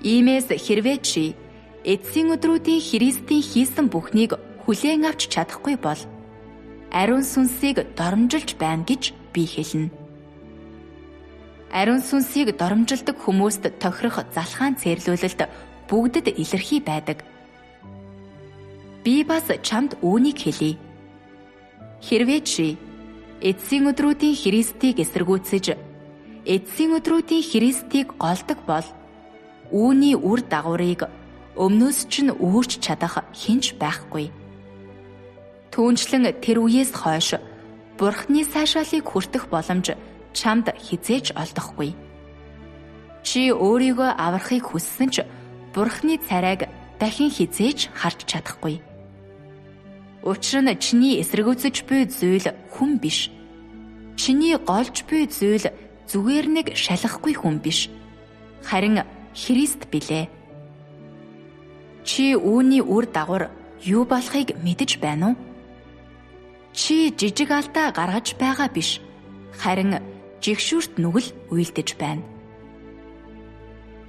Иймээс хэрвээ чи эцсийн өдрүүдийн Христийн хийсэн бүхнийг хүлээн авч чадахгүй бол ариун сүнсийг доромжилж байна гэж би хэлнэ. Ариун сүнсийг доромжилдог хүмүүст тохирох залхаан цээрлүүлэлт бүгдэд илэрхий байдаг. Би бас чамд үүнийг хэлье. Хэрвээ чи эцсийн өдрүүдийн Христийг эсэргүүцэж, эцсийн өдрүүдийн Христийг голдог бол үүний үр дагаврыг өмнөөс чинь үүрч чадах хэн ч байхгүй. Түүнчлэн тэр үеэс хойш Бурхны сайшаалыг хүртэх боломж чамд хэзээ ч олдохгүй. Чи өөрийгөө аврахыг хүссэн ч Бурхны царайг дахин хэзээ ч харж чадахгүй. Учир нь чиний эсэргүүцэж буй зүйл хүн биш. Чиний голж буй зүйл зүгээр нэг шалгахгүй хүн биш. Харин Христ билээ. Чи үүний үр дагавар юу болохыг мэдэж байна уу? Чи жижиг алдаа гаргаж байгаа биш. Харин жигшүүрт нүгэл уйлдэж байна.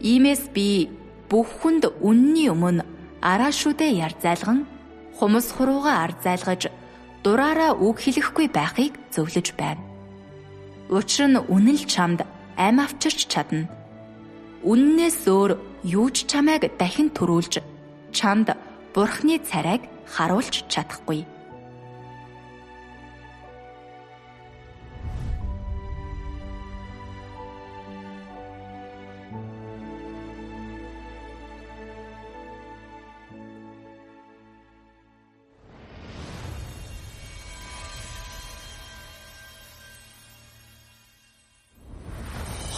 Иймээс би бүх хүнд үнний өмнө араа шүдэ яр зайлган хумс хуруугаа ар зайлгаж дураараа үг хэлэхгүй байхыг зөвлөж байна. Учир нь үнэн л чамд ам авчирч чадна. Үннээс өөр юу ч чамайг дахин төрүүлж чамд Бурхны царайг харуулж чадахгүй.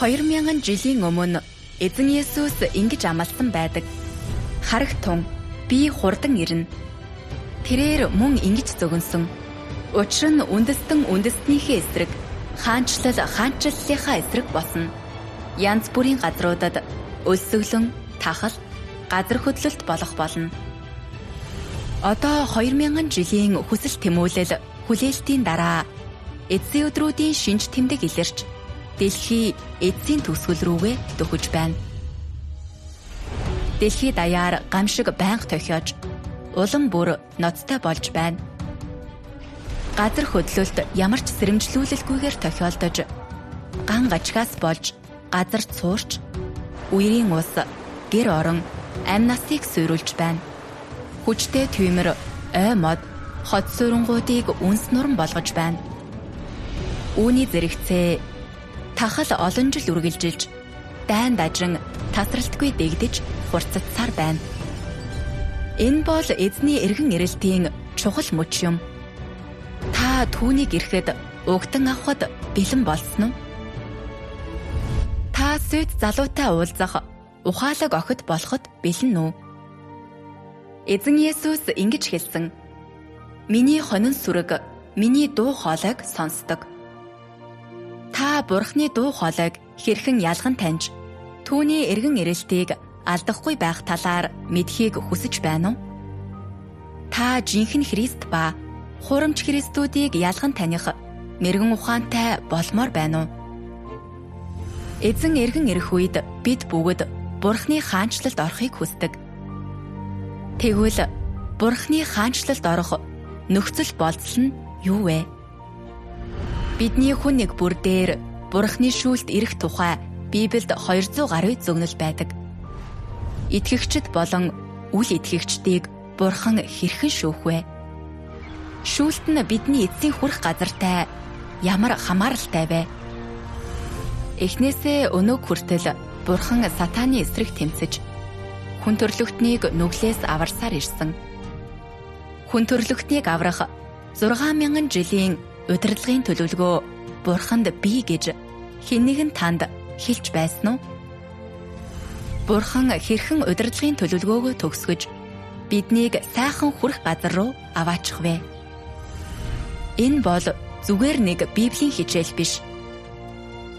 2000 жилийн өмнө Эзэн Есүс ингэж амласан байдаг. Харагтун, би хурдан ирнэ. Тэрээр мөн ингэж зөгнсөн. Учир нь үндэстэн үндэстнийхээ эсрэг, хаанчлал хаанчлалынхаа эсрэг болно. Янз бүрийн газруудад өлсгөлөн, тахал, газар хөдлөлт болох болно. Одоо 2000 жилийн хүсэл тэмүүлэл хүлээлтийн дараа эцсийн өдрүүдийн шинж тэмдэг илэрч дэлхий эцсийн төгсгөл рүүгээ дөхөж байна. Дэлхий даяар гамшиг байнга тохиож улам бүр ноцтой болж байна. Газар хөдлөлт ямар ч сэрэмжлүүлэлгүйгээр тохиолдож, ган гачгаас болж газар цуурч, үерийн ус, гэр орон, амь насыг суйруулж байна. Хүчтэй түймэр, ой мод, хот суурангуудыг үнс нуран болгож байна. Үүний зэрэгцээ тахал олон жил үргэлжилж, дайн дажин тасралтгүй дэгдэж хурцдсаар байна. Энэ бол эзний эргэн ирэлтийн чухал мөч юм. Та түүнийг ирэхэд угтан авахд бэлэн болсон уу? Та сүйт залуутай уулзах ухаалаг охид болоход бэлэн үү? Эзэн Есүс ингэж хэлсэн: "Миний хонин сүрэг миний дуу хоолойг сонсдог." Та Бурхны дуу хоолойг хэрхэн ялган таньж, түүний эргэн ирэлтийг алдахгүй байх талаар мэдхийг хүсэж байна уу? Та жинхэнэ Христ ба хурамч Христүүдийг ялган таних мэрэгэн ухаантай болмоор байна уу? Эзэн эргэн ирэх үед бид бүгд Бурхны хаанчлалд орохыг хүсдэг. Тэгвэл Бурхны хаанчлалд орох нөхцөл болцол нь юу вэ? Бидний хүн нэг бүр дээр Бурхны шүүлт ирэх тухай Библиэд 200 гаруй зөгнөл байдаг. Итгэгчид болон үл итгэгчдийг Бурхан хэрхэн шүүх вэ? Шүүлт нь бидний эцсийн хүрэх газартай ямар хамааралтай вэ? Эхнээсээ өнөөг хүртэл Бурхан сатааны эсрэг тэмцэж хүн төрлөختнийг нүглээс аварсаар ирсэн. Хүн төрлөختнийг аврах 6000 жилийн удирдлагын төлөвлөгөө Бурханд бий гэж хэн нэгэн танд хэлж байсан уу? Бурхан хэрхэн удирдлагын төлөвлөгөөгөө төгсгөж биднийг сайхан хүрэх газар руу аваачих вэ? Энэ бол зүгээр нэг Библийн хичээл биш.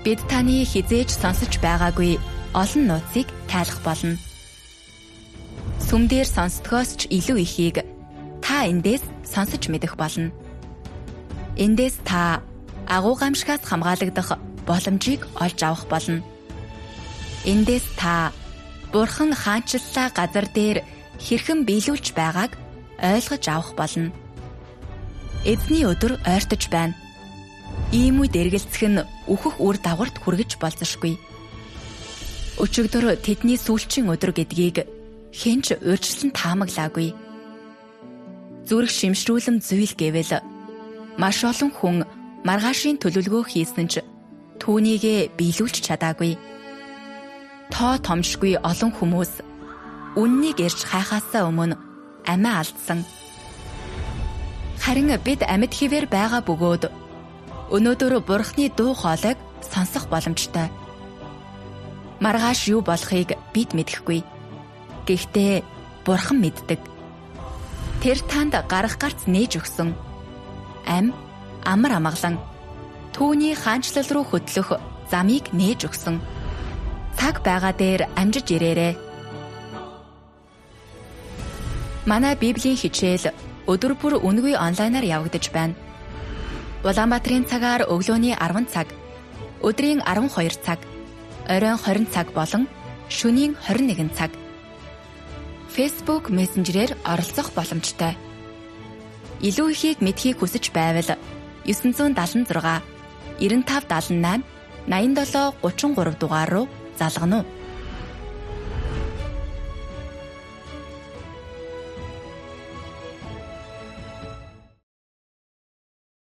Бид таны хизээж сонсож байгаагүй олон нууцыг тайлах болно. Сүм дээр сонсдгоос ч илүү ихийг та эндээс сонсож мэдэх болно. Эндээс та агуу гамшигаас хамгаалагдах боломжийг олж авах болно. Эндээс та Бурхан хаанчлалаа газар дээр хэрхэн биелүүлж байгааг ойлгож авах болно. Эзний өдөр ойртож байна. Ийм үед эргэлзэх нь үхэх үр дагаварт хүргэж болзошгүй. Өчигдөр тэдний сүүлчийн өдөр гэдгийг хэн ч урьдчилан таамаглаагүй. Зүрх шимшрүүлэм зүйл гэвэл маш олон хүн маргаашийн төлөвлөгөө хийсэн ч түүнийгээ биелүүлж чадаагүй. Тоо томшгүй олон хүмүүс үннийг ирж хайхаасаа өмнө амиа алдсан. Харин бид амьд хэвээр байгаа бөгөөд өнөөдөр Бурхны дуу хоолойг сонсох боломжтой. Маргааш юу болохыг бид мэдэхгүй. Гэхдээ Бурхан мэддэг. Тэр танд гарах гарц нээж өгсөн. Ам амар амгалан түүний хаанчлал руу хөтлөх замыг нээж өгсөн. Цаг байгаа дээр амжиж ирээрэй. Манай Библийн хичээл өдөр бүр үнэгүй онлайнаар явагдаж байна. Улаанбаатарын цагаар өглөөний 10 цаг, өдрийн 12 цаг, оройн 20 цаг болон шөнийн 21 цаг. Facebook Messenger-ээр оролцох боломжтой. Илүү ихийг мэдхийг хүсэж байвал 976 95 78 87 33 дугаар руу залгана уу?